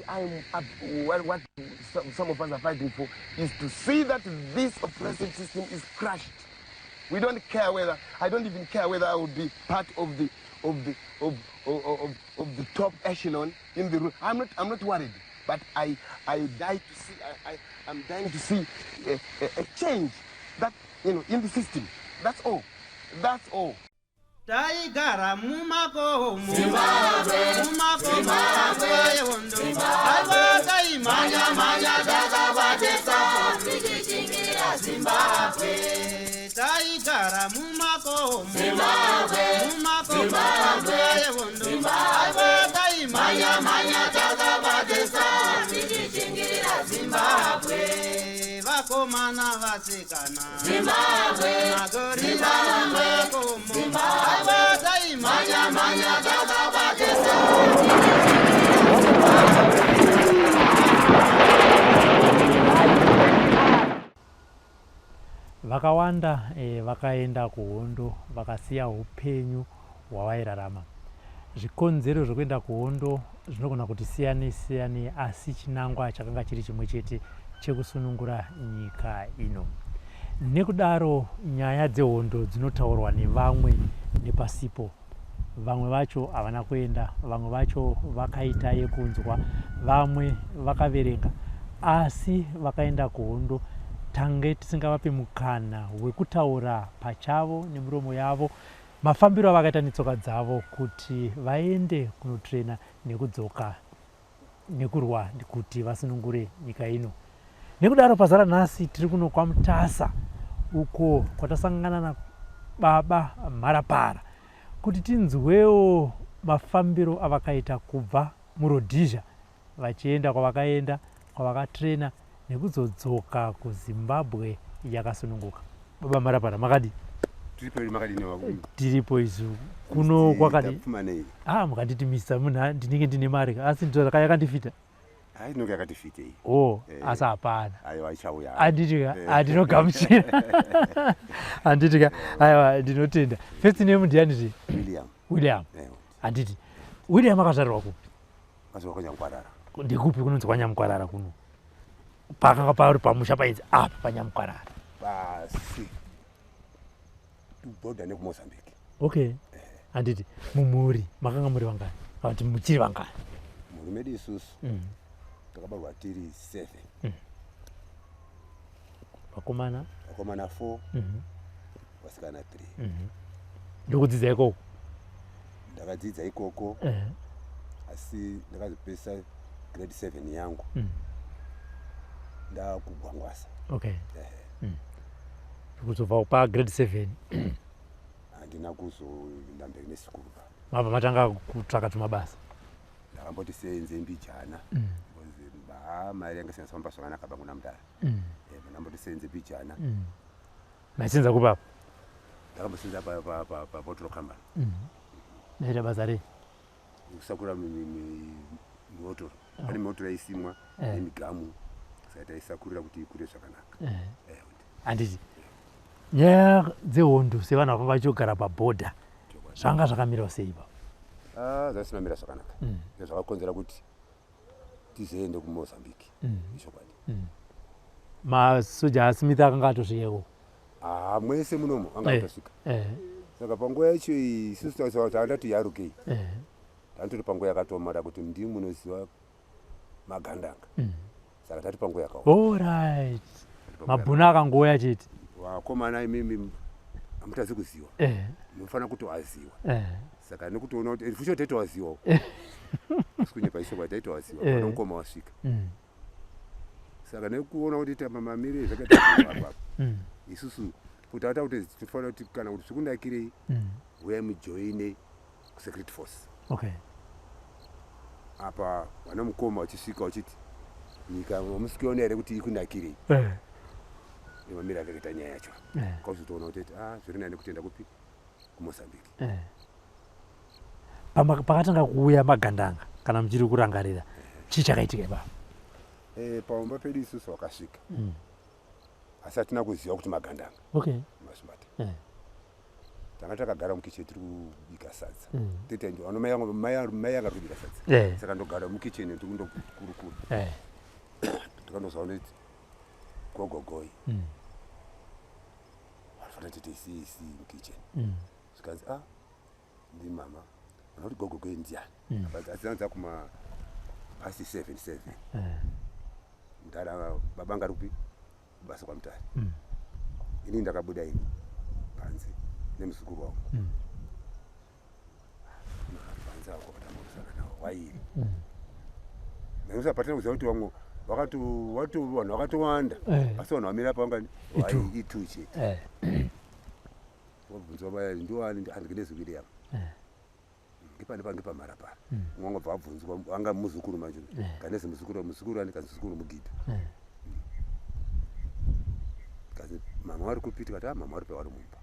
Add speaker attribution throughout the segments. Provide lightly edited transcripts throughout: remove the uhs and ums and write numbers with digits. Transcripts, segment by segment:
Speaker 1: I'm up, what some of us are fighting for is to see that this oppressive system is crushed. We don't care whether, I don't even care whether I will be part of the, of the, of, of, of, of the top echelon in the room. I'm not worried, but I die to see, I'm dying to see a change that, you know, in the system. That's all. That's all.
Speaker 2: Taigara mumakomo, mumakomo yehondo, aiwa taimhanya mhanya takabatesa tichichingira Zimbabwe. Taigara mumakomo, mumakomo yehondo, aiwa taimhanya mhanya takabatesa tichichingira Zimbabwe. Vakomana, vasikana, Zimbabwe, magorira mumakomo, aiwa taimhanya mhanya takabatesa.
Speaker 3: Vakawanda vakaenda kuhondo vakasiya upenyu hwavairarama. Zvikonzero zvekuenda kuhondo zvinogona kuti siyane siyane, asi chinangwa chakanga chiri chimwe chete chekusunungura nyika ino. Nekudaro nyaya dzehondo dzinotaurwa nevamwe nepasipo. Vamwe vacho havana kuenda, vamwe vacho vakaita yekunzwa, vamwe vakaverenga, asi vakaenda kuhondo tange tisingavapi mukana wekutaura pachavo nemiromo yavo mafambiro avakaita netsoka dzavo kuti vaende kunotrena nekudzoka nekurwa kuti vasunungure nyika ino. Nekudaro pazara nhasi tiri kuno kwaMutasa uko kwatasangana nababa Mharapara kuti tinzwewo mafambiro avakaita kubva muRhodesia vachienda kwavakaenda, kwavakatrena nekuzodzoka kuZimbabwe yakasununguka. Baba Mharapara, makadi?
Speaker 4: Tiripo, makadini wakuru?
Speaker 3: Tiripo isu kuno. Kwakadi?
Speaker 4: Tapfumanei.
Speaker 3: Ah, mukanditi misa munhu ndinenge ndine mari, asi ndo yakandifita.
Speaker 4: Hai, inonge yakatifitei.
Speaker 3: O asi hapana.
Speaker 4: Aiwa, ichauya.
Speaker 3: Handitika, handinogamuchira, handitika. Aiwa, ndinotenda. First name ndiani zve?
Speaker 4: William.
Speaker 3: William. Handiti William akazvarirwa kupi?
Speaker 4: Akazvarwa kwaNyamukwarara.
Speaker 3: Ndekupi kunonzi kwaNyamukwarara kuno? Pakanga pari pamusha painzi apa paNyamukwarara?
Speaker 4: Pasi bhodha nekuMozambique.
Speaker 3: Okay, handiti mumhuri makanga muri vangani, kana kuti muchiri vangani?
Speaker 4: Mhuri medu isusu takabarwa tiri seven.
Speaker 3: Vakomana?
Speaker 4: Vakomana four, vasikana three.
Speaker 3: Ndokudzidza ikoko?
Speaker 4: Ndakadzidza ikoko, asi ndakazopesa grade seven yangu ndakugwangwasa.
Speaker 3: Okay, kuzobva pagrade seven?
Speaker 4: Handina kuzoenda mberi nesikuru pa.
Speaker 3: Mabva matanga kutsvaka tumabasa?
Speaker 4: Ndakamboti senze mbijana because ba mari yanga isina famba zvakanaka bangu namudara. Ndamboti senze mbijana.
Speaker 3: Maisenza kupi apo?
Speaker 4: Ndakambosenza pabottle company.
Speaker 3: Maita basa rei?
Speaker 4: Kusakura miotoro. Pane miotoro yaisimwa nemigamu, saka taisakurira kuti ikure zvakanaka.
Speaker 3: Handiti nyaya dzehondo, sevanhu vakanga vachigara pabhodha, zvanga zvakamirawo sei ipapo?
Speaker 4: Ah, zvasina mira zvakanaka. Zvakakonzera kuti tizoende kuMozambique, ichokwadi.
Speaker 3: Masoja aSmith akanga atosvikeko?
Speaker 4: Ah, mwese munomo anga atosvika. Saka panguva yacho iyi isusu tanga yarukei, tantori panguva yakatomara kuti ndimi munoziva magandanga, saka tati panguva yakaoma.
Speaker 3: Alright, mabhunu akangouya chete.
Speaker 4: Vakomana imimi hamutadzi kuziva, munofanira kutoaziwa. Saka nekutoona kuti fucho taitowaziwawo, asi kunyepa ichokwadi, taitowaziwa pana mukoma wasvika. Saka nekuona kuti tamba mamiriro zvakaita apapo, isusu kuti ata kuti tinofanira kuti kana kuti zvikunakirei, uyai mujoine kusecurity force. Apa vana mukoma vachisvika vachiti nyika hamusikuona here kuti ikunakirei? Nemamiriro akakaita nyaya yacho, kauzotoona kuti ah, zviri nani kutoenda kupi? KuMozambique.
Speaker 3: Pakatanga kuuya magandanga, kana muchiri kurangarira, chii chakaitika ipapo?
Speaker 4: Paumba pedu isusu wakasvika, asi hatina kuziva kuti magandanga. Masvimbata. Tanga takagara mukicheni tiri kubika sadza. Tete ano mai yangu mai yanga ari kubika sadza. Saka ndogara mukicheni tiri kundokurukura. Tikandozwa kuti gogogoi. Vanofanira tete isi isi mukicheni. Zvikanzi ah ndi mama. Vanoti gogogoi ndiani? But asinanza kuma past 7 7. Mudhara baba anga ari kupi? Kubasa kwaMutare. Ini ndakabuda ini panze nemuzukuru wangu. Panze ako patamborisana nawo wairi. Nekuti patina kuziva kuti vamwe vakati watu vanhu vakatowanda. Asi vanhu vamira apa vangani?
Speaker 3: Itu.
Speaker 4: Wairi itu chete. Wabvunzwa vaya ndiwani andinezwi William. Ngepane pange pamharapara. Umwe wangabva abvunzwa anga muzukuru manje. Kanezi muzukuru muzukuru ani kanzi muzukuru Mugidho. Kazi mama vari kupi tikati ah mama vari pavari mumba.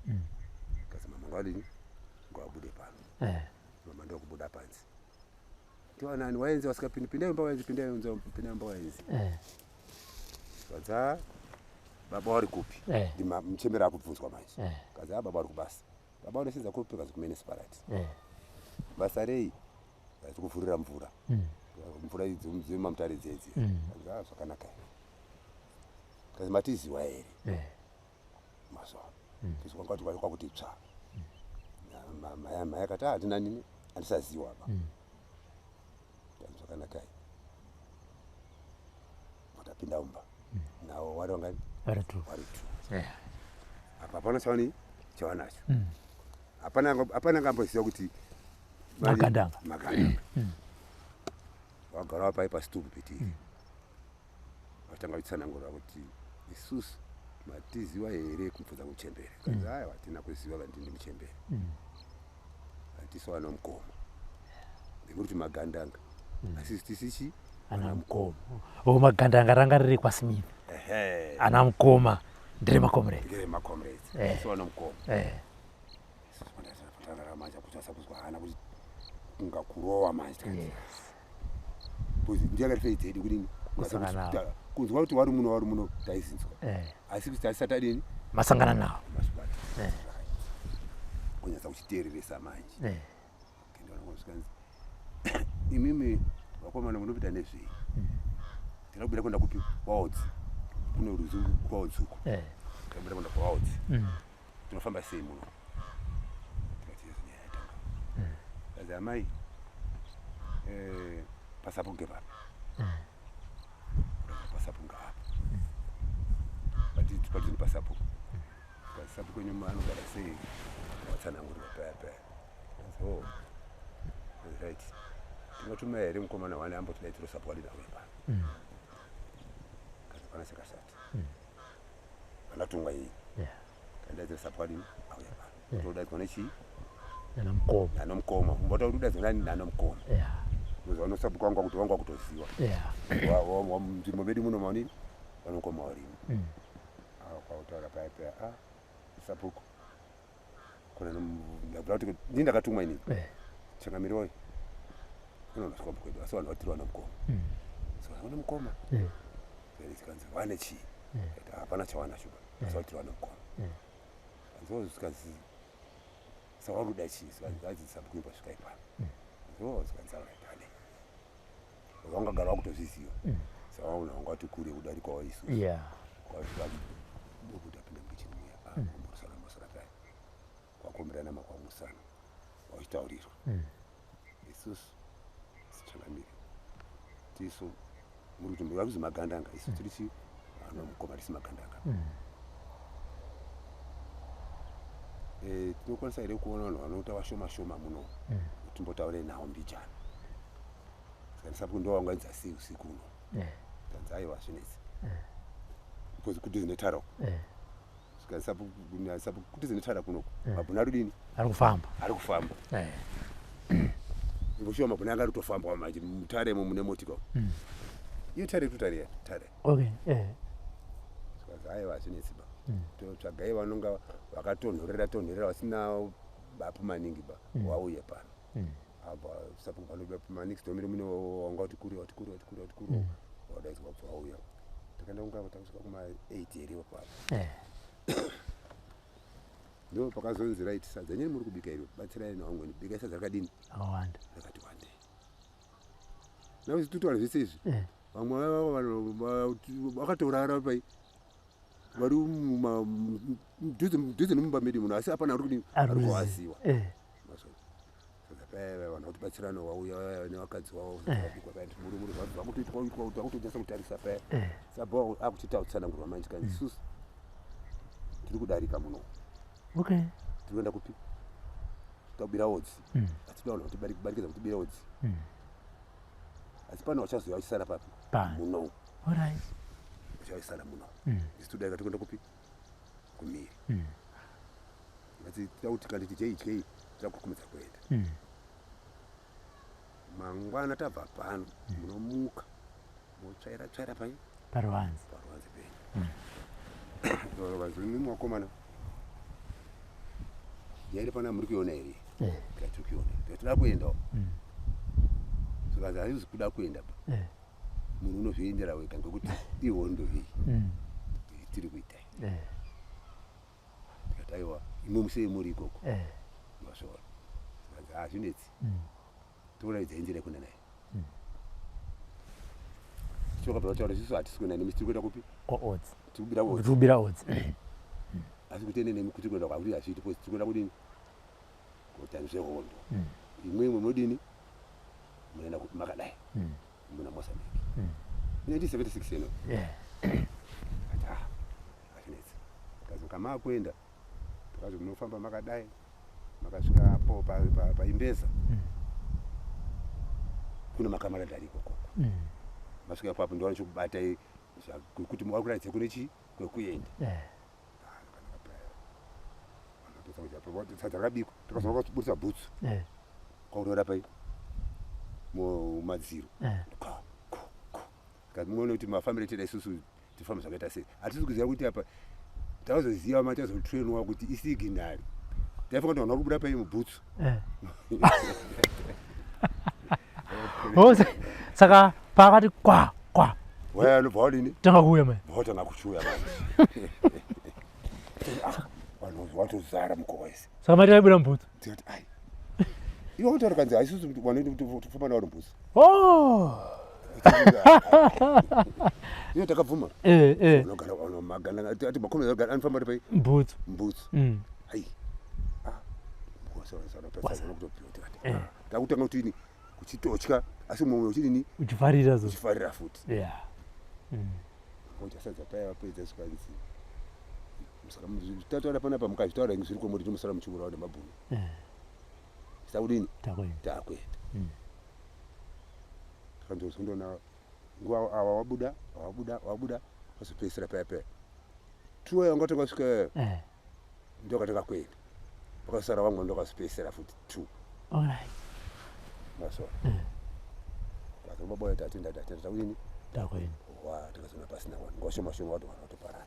Speaker 4: Kazi mama ngadini ngawabude pano. Mama ndokubuda panze. Ndiwanani waenzi vasikapindi pindai mumba waenzi pindai mumba pindai mumba waenzi. Kazi ah baba vari kupi? Ndima muchembera akubvunzwa manje. Kazi ah baba vari kubasa. Baba vanosenza kupi kazi kuMunicipality. Basa rei? Kazi kuvhurira mvura. Mvura idzi dzemamutare dzedzi. Kazi ah zvakanaka. Kazi matiziwa here? Mazuva. Tisu kwanga kuti kwakuti tsva. Mai akati ah handina nini handisaziwa ba. Kazi zvakanaka. Watapinda mumba. Nawo wari wangani?
Speaker 3: Vari two.
Speaker 4: Wari two. Apa hapana chawani chawanacho. Hapana hapana ngamboziva kuti
Speaker 3: Magandanga.
Speaker 4: Magandanga. Wagara pai pasitupu petiri. Vatanga kutsanangura kuti isusu matiziwa here kubvunza muchembere. Kanzi aiwa hatina kuziva kana ndini muchembere. Hatisu ana mukoma. Ndikuti magandanga. Asi tisichi
Speaker 3: Ana mukoma. O magandanga ranga riri kwaSmith.
Speaker 4: Ehe.
Speaker 3: Ana mukoma ndere macomrades.
Speaker 4: Ndere macomrades. Tisu ana mukoma. Tanga manje kuti asakuzwa hana kuti kungakurowa manje tikati. Because ndiye akati dzedi kudini?
Speaker 3: Kusangana navo.
Speaker 4: Kunzwa kuti wari muno wari muno taizinzwa. Asi kuti taisati adini?
Speaker 3: Masangana navo.
Speaker 4: Masibata. Kunyatsa kuchiteereresa manje. Kendaona kusvikanzi imimi vakomana munopinda nezvei? Tinobira kuenda kupi? Kwaodzi. Kune rwizi kwaodzi uko. Tinobira kuenda kwaodzi. Tinofamba sei muno? Tikati yesu nyaya yatanga. Kazi amai pasapo ngepapi? Pasapo ngaapa. Pati pati pasapo. Pasapo kwenyu anogara sei? Watsanangurwa paya paya. Kanzi oh. Right. Tingatuma here mukomana wani ambotidaidzira sapo wadi nawe pano. Kazi pana chakashata. Andatungwa iyi. Kandaidzira sapo wadi auya pano. Todaidzwa nechii?
Speaker 3: Nana mukoma.
Speaker 4: Nana mukoma. Umbota kuti udaidzwa nani nana mukoma. Unoziva sabhuku wangu kuti wangu akutoziwa. Munzvimbo medu muno maonini vanokoma varimo. Kwautaura paya paya ah sabhuku. Kuna ndabva kuti ndini ndakatumwa inini. Changamire wayo. Unoona kwambo kwedu asi vanhu vatiri vana mukoma. So vana mukoma. Zvikanzi vane chii? Hapana chawanacho ba. Asi vatiri vana mukoma. Kanzi zvikanzi sawaruda chii? Zvikanzi adzi sabhuku pasvika ipano. Zvikanzi alright ane. Wangagara wakutozviziva. Saka waona wanga wati kure kudarikawo isusu. Kwasvika ndokuti apinda mukichini muya. Ah, kumborosana masara paya. Kwakomberana makwamusana. Wachitaurirwa. Isusu sichangamire. Tisu muri kuti muri kuzi magandanga isu tiri chi ana mukoma tisi magandanga. Tinokwanisa here kuona vanhu vanoita vashoma shoma muno timbotaure navo mbijana. Saka ndisapo ndo wangaidza sei usiku uno. Kanzi aiwa zvinetsi. Because kudhuze netara uko. Saka ndisapo kudhuze netara kunoku. Mabhunu ari kudini?
Speaker 3: Ari kufamba.
Speaker 4: Ari kufamba. Ngoshuwa mabhunu anga ari kutofamba manje mutaremo mune motika. Iyo tare tutare tare.
Speaker 3: Okay.
Speaker 4: Saka aiwa zvinetsi ba. Totsvagai vanonga vakatonhorera tonhorera vasina bapu maningi ba. Wauye pano. Apa sapo panoda maningi domire mune wanga wati kure wati kure wati kure wati kure. Wadaidzwa kubva wauya. Takaenda kunga takusvika kuma 8 here ipapo. Ndo pakazonzi right, sadza nyeni muri kubika iro, batsirai nawangu, bikai sadza rakadini?
Speaker 3: Akawanda.
Speaker 4: Rakati wandei. Nakuti zvese izvi, vamwe vava vakatorara pai vari mudhuze nemumba medu muno, asi hapana ari kudini, ari kuvaziva. Saka paya vanhu vakutobatsirana, wauya nevakadzi vavo, bikwa paya, muri vakutoitwa vakutonyasa kutarisa paya. Saka akuchiita kutsanangurwa manje kanzi isusu tiri kudarika muno. Tiri kuenda kupi? Tabira odzi. Asi toda vanhu vatibarikidza kutibira odzi. Asi pane vachazouya vachisara papi? Muno. Vachisara muno. Isu todarika, tikuenda kupi? Kumiri. Asi tauti kandi tidyei idyei, takukurumidza kuenda. Mangwana tabva pano, munomuka motsvaira tsvaira pai?
Speaker 3: Paruvanze.
Speaker 4: Paruvanze penyu. Vazimimi vakomana, nyaya iri pana muri kuiona here? Tikati tiri kuiona. Tikati toda kuendawo. Zvikanzi hazvisi kuda kuenda pa. Munhu unozviendera wega ngekuti ihondo iyi tiri kuita. Tikati aiwa, imwe musei muri ikoko. Masvora. Zvikanzi hazvinetsi. Toratidza inzira yekuenda nayo. Tokabva tautaura, isusu hatisi kuenda nemi, tiri kuenda kupi?
Speaker 3: Kwaodzi.
Speaker 4: Tiri kubira odzi.
Speaker 3: Tiri kubira odzi.
Speaker 4: Asi kuti ende nemi kuti kuenda kwakuti hazviiti, because tiri kuenda kudini? Kuita zvehondo. Imwimwe munodini? Munoenda kupi makadai? Muna Mozambique. 1976 ino. Ati ah, hazvinetsi. Kazoka makuenda, takazi munofamba makadai, makasvika apo paimbeza. Kune makamaradi ariko ikoko. Masvika ipapo ndo vanochikubatai kuti wakuratidza kune chi kwekuenda. Sadza rakabikwa, takazoona kubudisa bhutsu kwakutora pai mumadziro. Ka ku ku kati muone kuti mafambiro eteda isusu tifamba zvakaita sei. Hatisi kuziva kuti apa takazoziva ma tazotrainwa kuti isignal. Taifunga kuti vanhu vari kubuda pai mubhutsu.
Speaker 3: Oh, saka paakati kwa kwa,
Speaker 4: waya anobva wadini?
Speaker 3: Tanga kuuya mai.
Speaker 4: Vatanga kuchiuya manje. Ah, vanhu vatozara mukova wese.
Speaker 3: Saka mati vaibuda mubhutsu?
Speaker 4: Tikati ai, iwe kutaura kanzi haisusu tofamba navanhu mubhutsu.
Speaker 3: Oh.
Speaker 4: Iyo takabvuma. Unogara magana ati makomezi anofamba ari pai?
Speaker 3: Mbutsu.
Speaker 4: Mbutsu. Ai, takutanga kutini kuchitotya, asi mumwe uchidini?
Speaker 3: Uchifarira zo.
Speaker 4: Uchifarira futi. Uchasadza paya, vapedza, zvikanzi saka tataura panapa, mukazvitaura zviri kwamuri, tinosara muchiurawa nemabhunu. Sakudini?
Speaker 3: Takuenda.
Speaker 4: Takuenda. Takandozondoona nguva ava wabuda, wabuda, wabuda, wazopedzisira paya paya tuwa yanga takasvika, ndokatanga kuenda, pakasara vamwe, ndokazopedzisira futi two. Masora kazobaboya, tatenda, tatenda, takudini?
Speaker 3: Takuenda.
Speaker 4: Wa takazoona pasina vanhu, nguva shoma shoma wati vanhu vatoparara.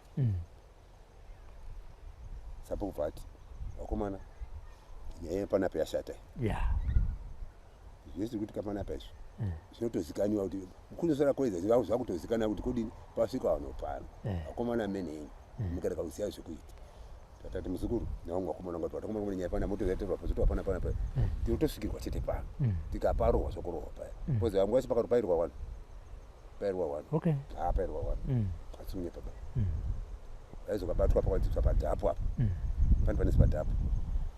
Speaker 4: Sapo kubva ati vakomana, nyaya yepanapa yashata. Zvese kuti kapanapa izvi zvinotozikaniwa kuti kunosara kwedza zvakutozikana kuti kudini pasvika vanhu pano. Vakomana menenyu mukareka kuziva zvekuita. Tatati muzukuru nevamwe vakomana ngati vatakomana kune nyaya pana motozotoa pana pana paya, tinotosvikirwa chete pano. Tikaparohwa zvokorohwa paya, because vamwe vacho pakatopairwa one, pairwa one. Ah, pairwa one. Atsunye baba. Vaizokabatwa pakati padhapu apa. Pane padhapu.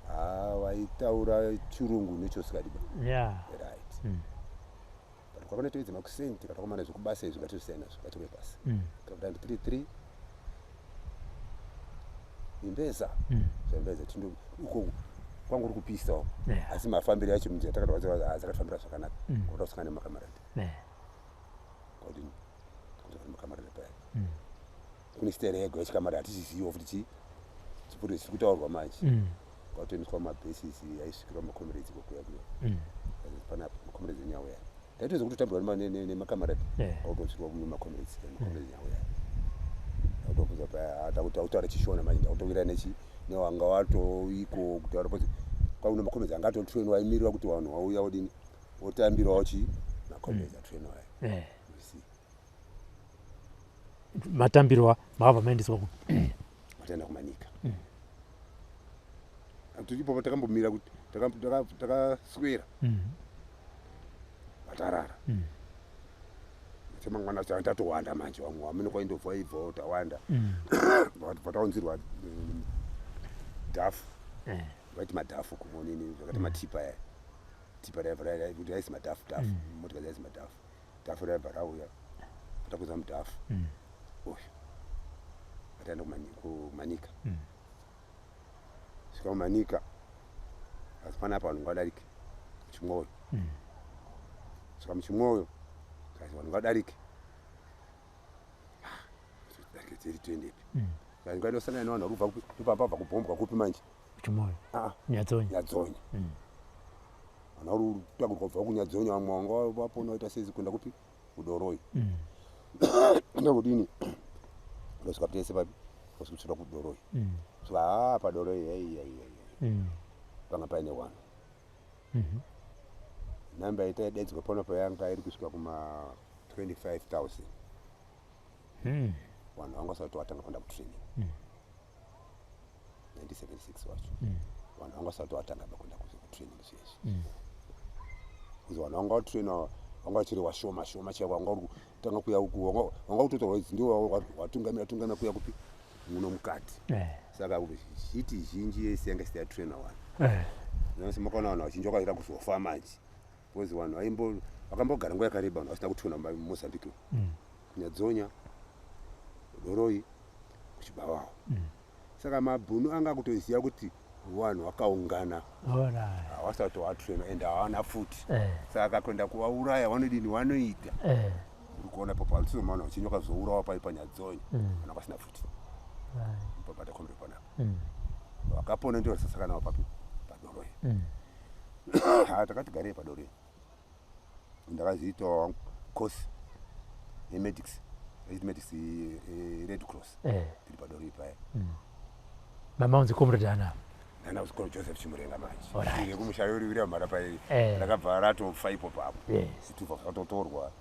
Speaker 4: Ah, vaitaura chirungu nechosikadiba. Right. But kwakanotoedza makuseni, tikatakomana zvekubasa izvi ngatizvisiyana nazvo, ngatirwe pasi. Kakuti 33 imbeza. Zvaimbeza tindo uko kwangu uri kupisawo. Asi mafambiro acho munzira takati dzakatofambira zvakanaka. Kwakuda kusangana nemakamaradi. Kwadini? Kuti makamaradi paya. Kune sitera yega yechikamaradi, hatichiziva futi chi chiputo chiri kutaurwa manje. Kwatoendeswa mabhesisi aisvikirwa macomrades kokuya kuya. Panapa macomrades enyauya. Taitoza kutotambirwa nemakamaradi. Kwakutosvikwa nemacomrades, macomrades nyauya. Takutobvunza paya, takutaura chishona manje, takutowira nechi newanga watoiko kutaura kuti kwaune macomrades anga atotrainwa aimirira kuti vanhu vauya odini otambirawo chi macomrades atrainwa aya. You see.
Speaker 3: Matambirwa, makabva maendeswa kupi?
Speaker 4: Mataenda kuManika. Ipopo takambomira kuti takaswera vatarara. Chamangwana tatowanda manje, vamwe vamene kwaindobva ibvawo tawanda. Vataunzirwa dhafu. Vaiti madhafu kumonini, zvakati matipa aya, tipa raibva kuti aisi madhafu, dhafu, motikari dzaisi madhafu, dhafu raibva rauya, takuza mudhafu uyu, vataenda kuManica. Svika kuManica, asi panapa vanhu ngavadarike muChimoio. Svika muChimoio, kasi vanhu ngavadarike. Darike tiri toendepi? Ngaindosangana nevanhu vari kubva kupi? Ndopamba bva kubhombwa kupi manje?
Speaker 3: Chimoio.
Speaker 4: Ah.
Speaker 3: Nyadzonya.
Speaker 4: Nyadzonya. Vanhu vari kutakurwa kubva kuNyadzonya, vamwe vanga vapona vaita sezi kuenda kupi? KuDoroi. Ndakudini, ndosvika tese papi? Kusvika kuDoroi. Svika ha paDoroi, hei hei hei, panga paine vanhu. Namba itaidaidzwa panopa yanga iri kusvika kuma 25 000. Vanhu vanga vasati vatanga kuenda kutraining 1976 wacho. Vanhu vanga vasati vatanga kuenda kutraining zvezvi, kuzi vanhu vanga vatraina vanga vachiri vashoma shoma chaiko. Vanga uri kutanga kuya uku, vanga kutotorwa idzi ndivo watungamira tungamira kuya kupi muno mukati. Saka zhiti zhinji yese yanga isati yatraina vanhu. Makaona vanhu vazhinji vakaita kuzofa manje, because vanhu vaimbo vakambogara nguva yakareba vanhu vasina kutraina muMozambique, kuNyadzonya, Doroi, kuChibavawo. Saka mabhunu anga kutoziva kuti vanhu vakaungana havasati vatraina and havana futi. Saka kuenda kuvauraya vanodini? Vanoita. Uri kuona papatisoma vanhu vachinji vakazourawa pai paNyadzonya, vanhu vasina futi. Pabata kombe panapa. Vakapona ndio vasasaka navo papi? PaDoroi. Ha, takati garei paDoroi. Ndakaziitawo course yemedics, aiti medics, Red Cross. Tiri paDoroi paya.
Speaker 3: Mama unzi Comrade ana?
Speaker 4: Ndana kuchikoro Joseph Chimurenga manje. Tiri kumusha mhara pai. Rakabva ratofa ipo papo. Situfa zvatotorwa,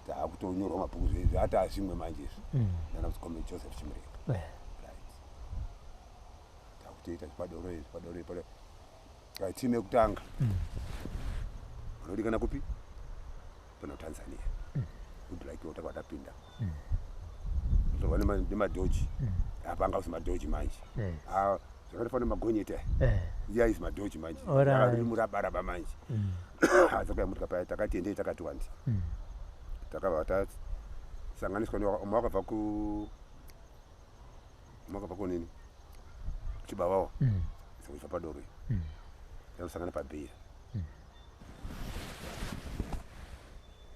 Speaker 4: taakutonyorwa mabhuku zvezvi, ati azvimwe manje izvi. Ndana kuchikoro Joseph Chimurenga. Right, takutoita zvipaDoroi, zvipaDoroi pado timu yekutanga vanodikana kupi? Pano Tanzania. Goodluck takava tapinda, torwa nemaDodge. Apa anga usi maDodge manje. Ah, zvakatofanana nemagonyeti aya. Iya isi maDodge manje. Riri murabaraba manje. Dzakauya motika paya, takati endei, takati wandi. Takabva tasanganiswa umwe wakabva ku umwe wakabva kunini, kuChibavawa. Sekuibva paDoroi, tanosangana paBeira.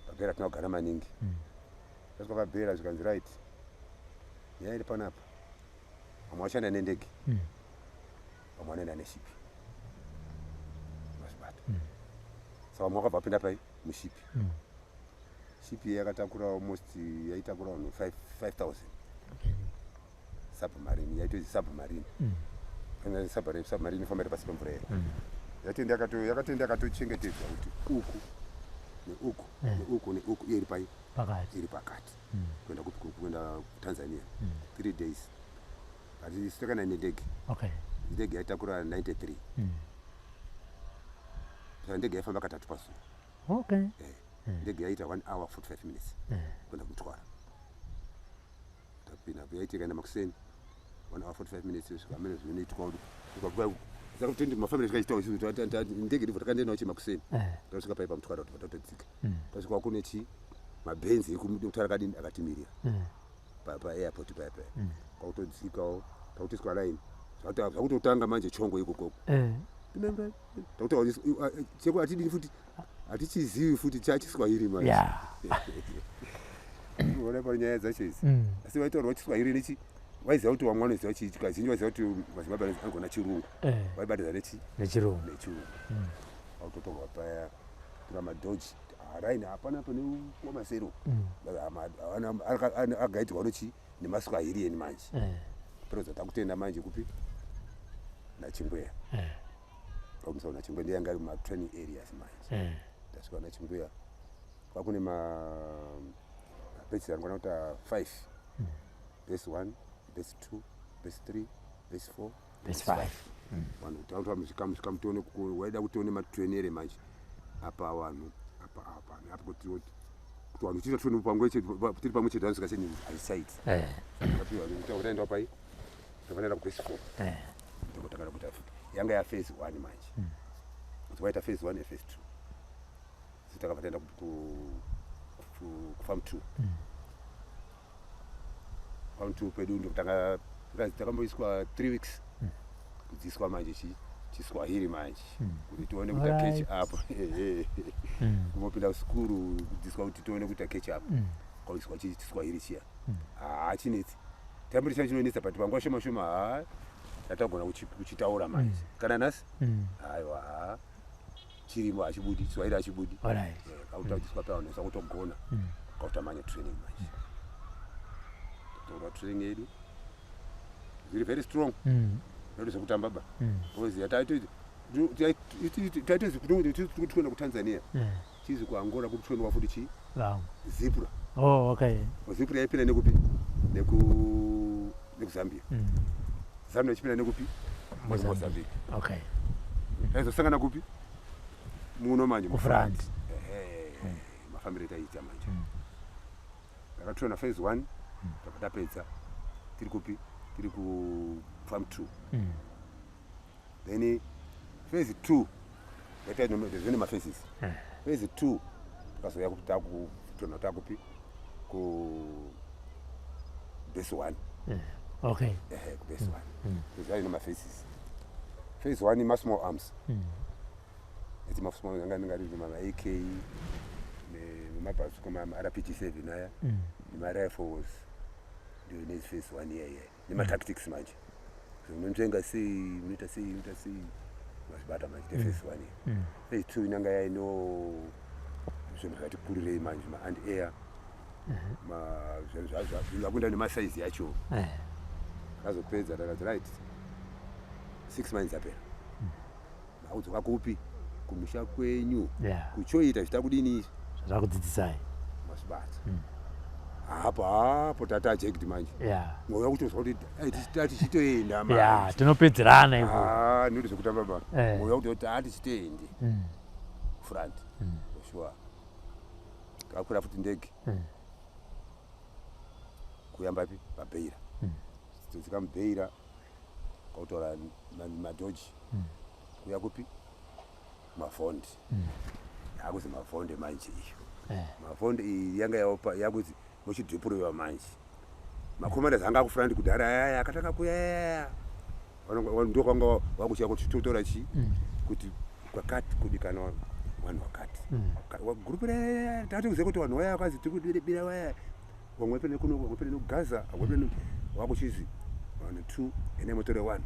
Speaker 4: PaBeira tinogara maningi. Tasvika paBeira, zvikanzi, "Right, nyaya iri panapa, vamwe vachaenda nendege, vamwe vanoenda neshipi." Mazvibata. Saka vamwe vakabva vapinda pai? Mushipi. Shipi yakatakura almost, yaitakura vanhu 5000. Submarine, yaitozi submarine. Submarine inofamba iri pasi pemvura here? Yakatoenda yakatochengetedzwa kuti uku neuku neuku neuku, iye iri pai?
Speaker 3: Pakati.
Speaker 4: Iri pakati. Kuenda kupi? Kuenda kuTanzania. 3 days, but isu takaenda nendege. Ndege yaitakura 93. Saka ndege yaifamba katatu pazuva. Ndege yaita 1 hour 45 minutes kuenda kuMtwara. Tapinda, yaiti ikaenda makuseni, 1 hour 45 minutes, svika mene zvinoitwa. Saka kuti mafambiro tikaitawo isusu, ndege ndibvo takandendawo chemakuseni. Tasvika pai paMtwara, kuti tatodzika. Tasvika kune chi mabhenzi ekuMtwara akadini? Akatimirira paairport paya paya. Kwakutodzikawo, takutoiswa line, zvakutotanga manje chongo ikokoko. Takuti cheko hatidini futi, hatichizivi futi chaChiswahiri manje. Ona panyaya dzacho idzi. Asi vaitaurwa Chiswahiri nechi, vaiziva kuti vamwe vanoziva kazhinji vaiziva kuti maZimbabwe anogona Chirungu. Vaibatidza nechi?
Speaker 3: Nechirungu.
Speaker 4: Nechirungu. Autotorwa paya tura maDodge haraini, hapana pane kwamasero. Agaitirwa nechi? NemaSwahili eni manje. Perodza takutenda manje kupi? NaChingweya. Pakumusana naChingweya ndiye anga ari mumatraining areas manje. Tasvika naChingweya, kwakune mabhesi angona kuita 5: base 1, base 2, base 3, base 4.
Speaker 3: Base 5.
Speaker 4: Vanhu tautwa muzvikamu zvikamu tione waida kuti tione matrenere manje apa vanhu apa apa apa kuti kuti vanhu tiita tione pamwe chete tiri pamwe chete vanosvika sei hazvichaiti. Taenda pai tafanira kubase 4. Ndiko kuita yanga ya phase 1 manje. Kuti waita phase 1 nephase 2. So takabva taenda kufarm 2. Farm 2 pedu ndokutanga takamboiswa 3 weeks kudzidziswa manje chiswahili manje kuti tione kuita catch up. Kumbopinda skuru kudzidziswa kuti tione kuita catch up. Kwaiswa chiswahili chiya. Haachinetsi. Tambiri chacho chinonetsa, but panguva shoma shoma haa tatagona kuchitaura manje. Kana nhasi aiwa, haa chirimo, hachibudi, Chiswahili hachibudi. Kautaudziswa paya vanhu kutogona kautamanya training manje. Taura training yedu zviri very strong. Noti zvekutamba ba. Because taitozi kuti kuenda kuTanzania, chizi kuAngola kuti kuendwa futi chi
Speaker 3: Vamwe.
Speaker 4: Zipra.
Speaker 3: Oh, okay.
Speaker 4: Zipra yaipinda nekupi? NekuZambia. Zambia ichipinda nekupi?
Speaker 3: Mozambique.
Speaker 4: Mozambique.
Speaker 3: Okay.
Speaker 4: Taizosangana kupi? Muno manje.
Speaker 3: Kufront.
Speaker 4: Ehe, mafambiro etaiita manje. Takatraina phase 1, tabva tapedza tiri kupi? Tiri kufarm 2. Then phase 2 zvine maphases. Phase 2 takazoya takutraina takupi? Ku base 1. Ehe, kubase 1 phase 1 ine maphases. Phase 1 ma-small arms. Eti ma-small anga ngari ma-AK nemabhazuka, ma-RPG 7 aya nema-rifles, ndiyo ine phase 1 iyaiya nema-tactics manje. Unonzvenga sei, unoita sei, unoita sei, mazvibata manje te phase 1 iyi. Phase 2 inanga yaino zvinhu zvati kurirei manje, ma-anti air, zvinhu zvakuenda nemasaizi yacho. Akazopedza takati right, 6 months apera, makudzoka kupi? Kumusha kwenyu. Kuchoita zvita kudini izvi?
Speaker 3: Zvakudzidzisai.
Speaker 4: Mazvibata hapo hapo tata jacked manje. Mwoyo kutozwa kuti ai, tichitoenda manje.
Speaker 3: Tinopedzerana iko.
Speaker 4: Ah, ndoti zvekutamba ba. Mwoyo kutoti tichitoende front sure. Takakwira futi ndege kuyambapi? PaBeira. Todzika muBeira, kautora madhoji kuya kupi? Mavhonde. Yakuzi Mavhonde manje iyo. Mavhonde iyi yanga yaopa yakuzi muchidhipuroiwa manje. Macommanders anga akufront kudhara ayaya akatanga kuyaya, ndo kwanga wakuchiya kuti totora chi kuti kwakati kudikanwa vanhu vakati. Gurupu tatoziva kuti vanhu vaya vakazi tiri kudibira vaya, vamwe vapinde kuno, vamwe vapinde kuGaza, vamwe vapinde, wakuchizi vanhu two ene motore one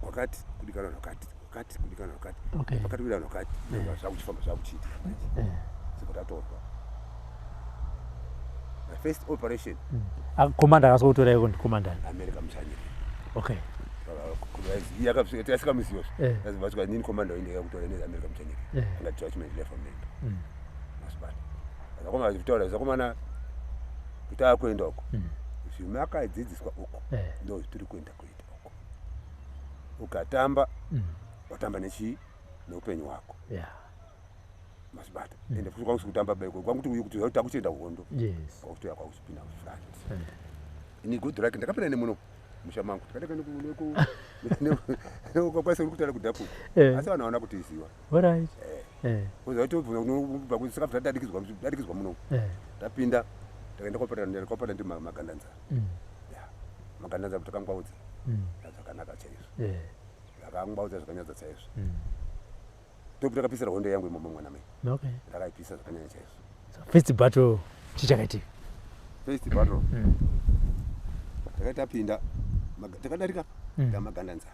Speaker 4: kwakati kudikanwa vanhu vakati, kwakati kudikanwa vakati, pakati kudikanwa vakati. Zvakuchifamba zvakuchiitika manje. Saka tatorwa my first operation.
Speaker 3: Commander akazokutora iko ndicommander?
Speaker 4: America Muchanyiri.
Speaker 3: Okay.
Speaker 4: Tasikamuziva. Vasvika nini commander waindeka kutora ne America Muchanyiri. Anga detachment left member. Masibata zakomana zvitaura zakomana kuti akuenda uko zvimakadzidziswa uko ndo zvitiri kuenda kuita uko. Ukatamba watamba nechii? Neupenyu hwako. Masibata ende futi kwangusi kutamba baiko kwanguti uyu kuti takuchienda hondo. Kwakutoya kwakuchipinda front. Ini good luck ndakapinda nemuno musha mangu tikatanga kwakwanisa kutaura kudhapu. Asi vanhu havana kutiziva. Saka tadarikidzwa muno. Tapinda takaenda kwapata ndi Magandanzara. Magandanzara takangwaudza zvakanaka chaizvo. Akangwaudza zvakanyadza chaizvo. Topi takapisira hondo yangu imomo mwana mai. Ndakaipisa zvakanyanya chaizvo.
Speaker 3: So first battle chichakaitika?
Speaker 4: First battle takaita tapinda takadarika taMagandanzara.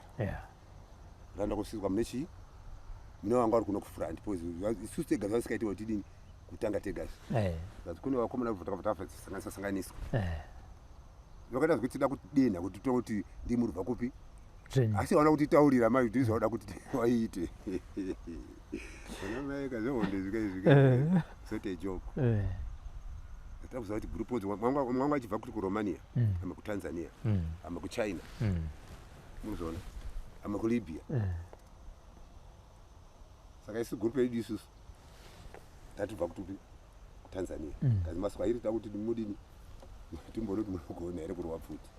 Speaker 4: Takaenda kusvikwa mune chii, mune wanga vari kuno kufront because isusu tega zvasikaitiwa tidini kutanga tega. But kune vakomana takabva tasanganisa sanganiswa. Vakaita zvekuti tida kudinha kuti toti ndimurubva kupi.
Speaker 3: Training.
Speaker 4: Asi vaona kuti taurira mai kuti zvauda kuti waite vana mai kazvehonde zvika izvi. Sort a joke. Takuziva kuti group mwanga achibva kuti kuRomania, ama kuTanzania, ama kuChina. Muzoona. Amwe kuLibya. Saka isu gurupu yedu isusu tatibva kutupi kuTanzania. Kazi maSwahili takuti mudini timbone kuti munogona here kurova pfuti.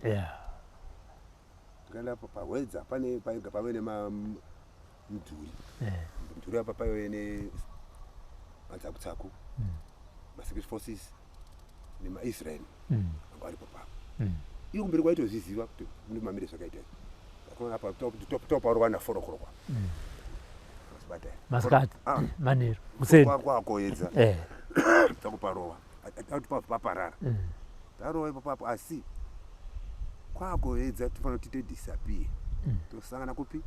Speaker 4: Tikaenda paHwedza pane paiga pave nemamudhuri. Mudhuri apa paive nemadzakutsaku, masecurity forces nemaIsrael anga aripo papo. Iwo kumberi kwaitozviziva kuti mune mamire zvakaita izvi. Apa toparova na4 o'clock. Masibata.
Speaker 3: Masikati? Ah. Manheru, kuseni?
Speaker 4: Kwakoedza. Takuparova ati paparara. Tarova ipapapo, asi kwakoedza tofanira kuti tiite disappear. Tosangana kupi?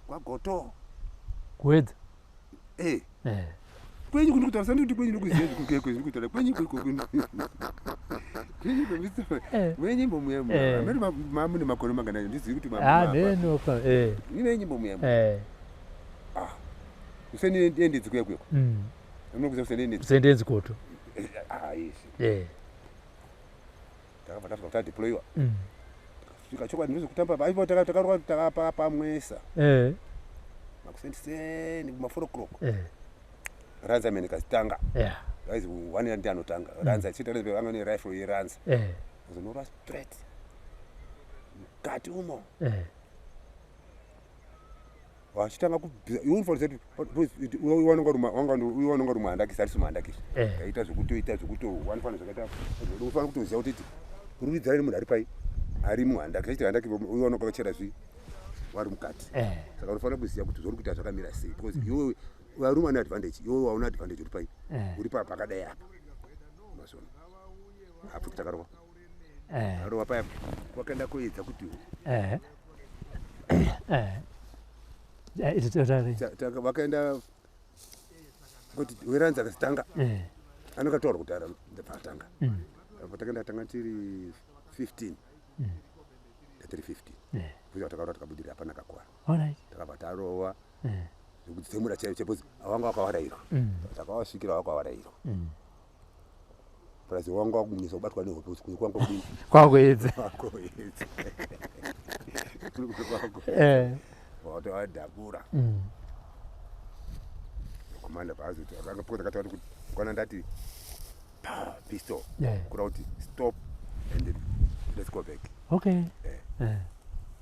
Speaker 4: KwaGoto.
Speaker 3: Kuedza?
Speaker 4: Eh. Kwenyu kundi kutaura sandi kuti kwenyu ndikuziva zvikuke kwenyu kutaura kwenyu kwenyu kwenyu kwenyu mwenye nyimbo muya muya amene mamune makore mangana ndizivi kuti
Speaker 3: Ah, neno ka
Speaker 4: ine nyimbo muya. Ah, useni endedzi kuya kuya. Unokuziva useni endedzi?
Speaker 3: Kusendenzi koto.
Speaker 4: Ah, yes. Takabva tasvika tadeployiwa. Svika chokwadi ndozokutamba aipo takarowa takapamwesa. Makuseni kuma 4 o'clock. Ranza mene kazitanga. Aizi one ndi anotanga ranza chita anga ne rifle yeranza. Azonorwa straight mukati umo. Wachitanga kubvisa iwe unofanira kuti uyu wanonga uri muhandakisi arisi muhandakisi. Taita zvekutoita zvekuto wanofanira zvakaita unofanira kutoziva kuti kururidzana nemunhu ari pai ari muhandaki achiti handaki uyu wanonga wakachera zvi wari mukati. Saka unofanira kuziva kuti zvauri kuita zvakamira sei because iwewe varume vane advantage, iwewe wauna advantage uri pai uri pa pakadai apa mazona apo takarova. Tarova paya kwakaenda kuedza kuti
Speaker 3: Eh. Eh. Eh,
Speaker 4: Vakaenda kuti weranza akazitanga. Anokataura kuti ara ndabva atanga. Apo takaenda tanga tiri 15. Tiri 15. Kuzi takaura takabudirira hapana kakwara. Takabva tarova zvekudzemura chaivo chaivo wanga wakawarairwa. Takawasvikira wakawarairwa. Plus wanga wakunyisa kubatwa nehope usiku kwanga kudini?
Speaker 3: Kwakuedza.
Speaker 4: Kwakuedza. Watowadhabura. Komanda paazoti akanga takataura kuti kwana ndati pa pistol kuda kuti stop and then let's go back.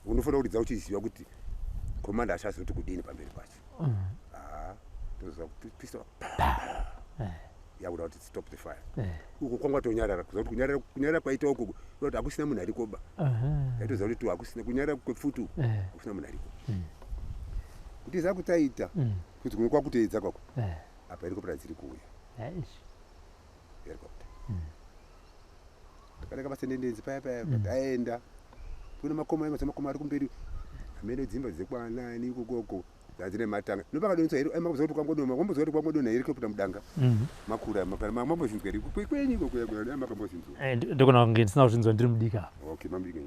Speaker 4: Unofanira kuridza uchiziva kuti komanda achazoti kudini pamberi pacho. Ah, toziva kuti pistol yakuda kuti stop the fire. Uko kwanga tonyarara kuziva kuti kunyarara kunyarara kwaita uko kuda kuti hakusina munhu arikoba. Taitoziva kuti tu hakusina kunyarara kwepfuti uku hakusina munhu ariko. Kuti zakutaita kuti kumwe kwakuteedza kwako apa helicopter dziri kuuya. Helicopter takareka pasendendenzi paya paya taenda kune makomo ayo makomo ari kumberi amene dzimba dzekwanani ikokoko dzadzine matanga nopakadonetswa here makuziva kuti kwangodonha wamboziva kuti kwangodonha helicopter mudanga. Makura mambozinzwa here kwenyu ikoko yakuya makambozinzwa?
Speaker 3: Ndogona kunge ndisina kuzvinzwa, ndiri mudika.
Speaker 4: Okay, mamudika.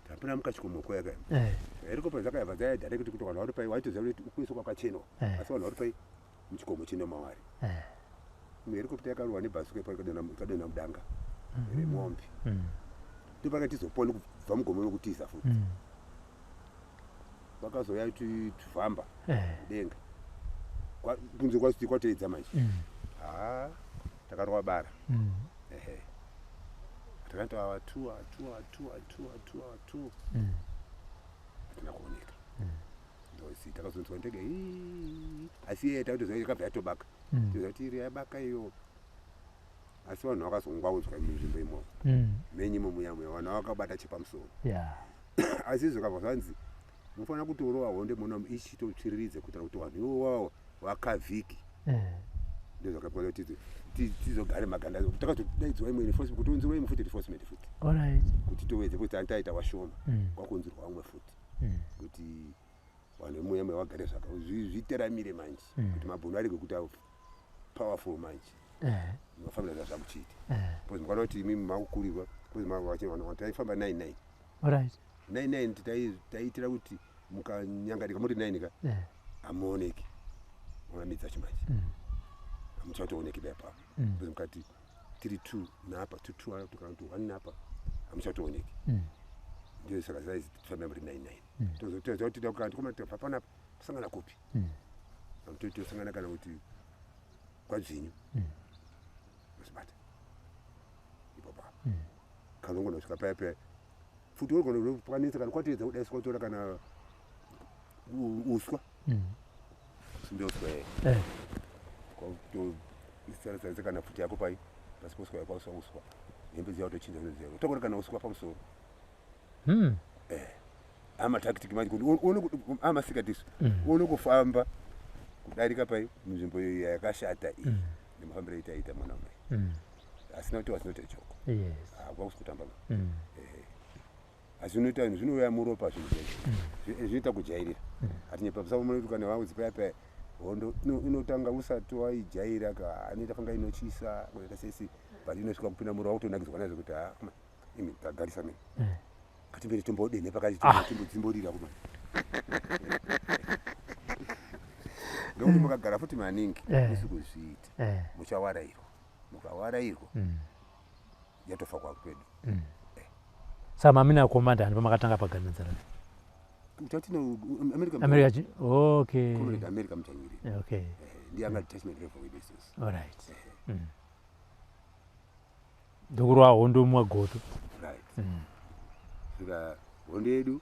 Speaker 4: Tapinda mukachikomo yaka helicopter dzakayabva dzaya direct kuti vanhu vari pai waitoziva kuti ukuiswa kwakachenwa. Asi vanhu vari pai muchikomo chine mawari. Imwe helicopter yakarohwa nebhazuka ipa ikadonha mudanga remombe. Ndopaka tizopona kubva mugomo mekutiza futi. Vakazouya tuvhamba mudenga. Kunze kwatoedza manje. Ha, takarova bara. Ehe, takati awa two awa two awa two awa two awa two awa two. Hatina kuoneka ndosi takazonzwa ndege "Hii." Asi iye takutoziva yakabva yatobaka. Toziva kuti iri yabaka iyo asi vanhu vakazongwaudzwa munzvimbo imomo. Menyimo muya muya vanhu vakabata chepamusoro. Asi zvikabva zvanzi munofanira kutorova honde muno ichitotsviriridze kuitira kuti vanhu ivowawo vakavhiki. Ndozvakaita kuti tizogare maganda takazodaidzwa imwe reinforcement kuti unzirwe imwe futi reinforcement futi. Kuti towedze kuti antaita washoma. Kwakunzirwa vamwe futi. Kuti vanhu vemuya muya vagare zvaka zviteramire manje. Kuti mabhunu arege kuita powerful manje. Mafanira zvakuchiita. Because mukaona kuti imimi makukurirwa because vanhu taifamba 99. 99 taiitira kuti mukanyangarika muri 9 ka hamuoneki ona midzi dzacho manje. Hamuchatooneki dai apapo. Because mukati tiri 2 napa 2 2 kana kuti 1 napa hamuchatooneki. Ndiyo saka zai tifambe muri 99. Tozotoza kuti kana koma tobva panapa tosangana kupi? Tosangana kana kuti kwadzvinyu. Masibata. Ipapo. Kana ungona kusvika paya paya. Futi unogona kukwanisa kana kwatoedza kudai kwatora kana uswa. Simbe uswa eh. Kwakutoisarasa kana futi yako pai. Pasi poswa yako uswa uswa. Hembe dziya kutochinja dziya. Tokona kana uswa pamusoro. Amatactic manje kuti uone amasikatiso. Uone kufamba kudarika pai munzvimbo iyo yakashata iyi. Nemafambiro aitaita mwana mai. Asina kuti wasinoita choko.
Speaker 3: Yes.
Speaker 4: Kwakusi kutamba. Asi zvinoita zvinouya muropa zvinhu zvacho. Zvinoita kujairira. Hatinyepa pamusoro kana vaudzi paya paya hondo inotanga usati waijaira ka anoita fanga inochisa kunoita sesi but inosvika kupinda muropa wakutonakidzwa nazvo kuti ha imi tagarisa mimi. Katimberi tombodene pakati timbodzimborira kuma. Ndokuti mukagara futi maningi musi kuzviita muchawarairwa. Mukawarairwa yatofa kwakwedu.
Speaker 3: Saka mamina commander ani pamakatanga pagananzara?
Speaker 4: Tatine America.
Speaker 3: America. Okay.
Speaker 4: Comrade America Muchanyiri.
Speaker 3: Okay.
Speaker 4: Ndiye anga detachment level wedu isusu.
Speaker 3: All right. Ndokurwa hondo mumagoto.
Speaker 4: Right. Saka hondo yedu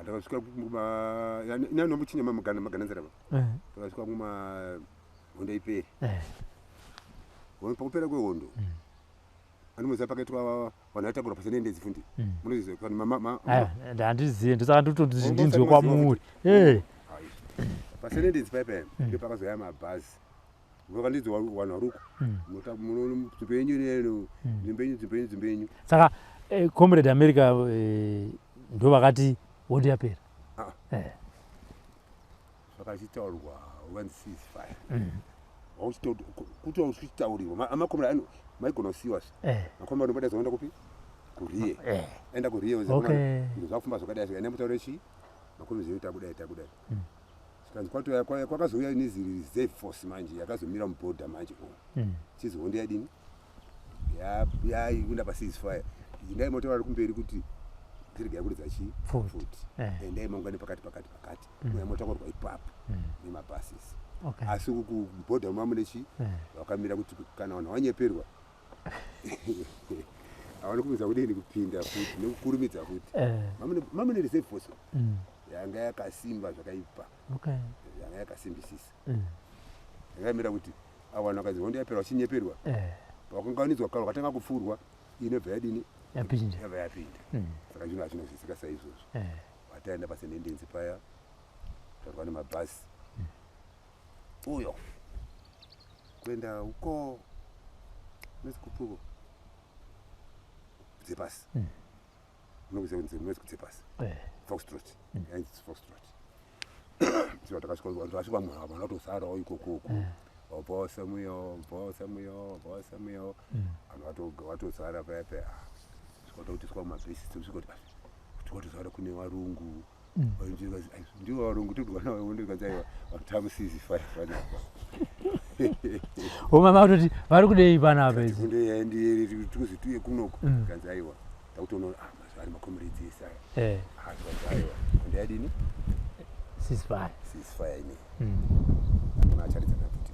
Speaker 4: takasvika kuma inanombuchinya magananzara. Takasvika kuma hondo iperi. Pakupera kwehondo. Anomuziva pakaitwa vanhu vaitakura pasenendedzi fundi. Munoziva kana mama
Speaker 3: handizivi ndosaka ndototi ndinzwe kwamuri.
Speaker 4: Pasenendedzi paya paya ndipo pakazoya mabhazi. Vakandidzi vanhu varuko. Nzvimbo yenyu neno, nzvimbo yenyu, nzvimbo yenyu, nzvimbo yenyu.
Speaker 3: Saka Comrade America ndo vakati hondo yapera.
Speaker 4: Zvakachitaurwa vanzi ceasefire. Kuti uchitaurirwa amakomrade ano maigona kusiyiwa zve. Makomrade anoda zoenda kupi? Kuriye. Enda kuriye
Speaker 3: Okay.
Speaker 4: Zvakufamba zvakadai zvaka enda mutaure chi? Makomrade takudai takudai. Zvikanzi kwatouya kwakazouya nezi reserve force manje yakazomira mubhodha manje umu. Chizi hondo yadini? Yaikuenda pa ceasefire. Endai motaura vari kumberi kuti tiregai kuridza chi?
Speaker 3: Pfuti.
Speaker 4: Endai maungane pakati pakati pakati. Uya motakurwa ipapo nemabhasis.
Speaker 3: Okay.
Speaker 4: Asi kubhodha mamune chi? Vakamira kuti kana vanhu vanyeperwa havana kumidza kudini kupinda futi nekukurumidza futi. Mamune reserve force yanga yakasimba zvakaipa.
Speaker 3: Okay.
Speaker 4: Yanga yakasimbisisa. Yakamira kuti avo vanhu vakanzi hondo yapera vachinyeperwa. Vakanganidzwa kare vakatanga kupfurwa inobva yadini?
Speaker 3: Yapinda.
Speaker 4: Yabva yapinda. Saka zvinhu hazvinozwisika saizvozvo. Vataenda pasenendenzi paya tarwa nemabhasi. Uyo kuenda uko nozi kupuko dzepasi. Unokuziva kunzi nozi kudzepasi. Foxtrot. Yainzi Foxtrot. Saka takasvika vanhu vasvika vanhu vanotosarawo ikokoko. Wabva wasemuyo, wabva wasemuyo, wabva wasemuyo. Vanhu vatosara paya paya. Svika takutiswa mumabhesi tosvika kuti tikatosara kune varungu. Ndivo varungu todwa navo ndikanzi aiwa vanhu tamuceasefire panapa.
Speaker 3: Mama kutoti vari kudei panapa idzi?
Speaker 4: Tikuzi tuye kunoko. Kanzi aiwa takutoona mazuva ari makomrades ese aya. Tikanzi aiwa hondo yadini?
Speaker 3: Ceasefire.
Speaker 4: Ceasefire ineyi. Hakuna acharidza nafuti.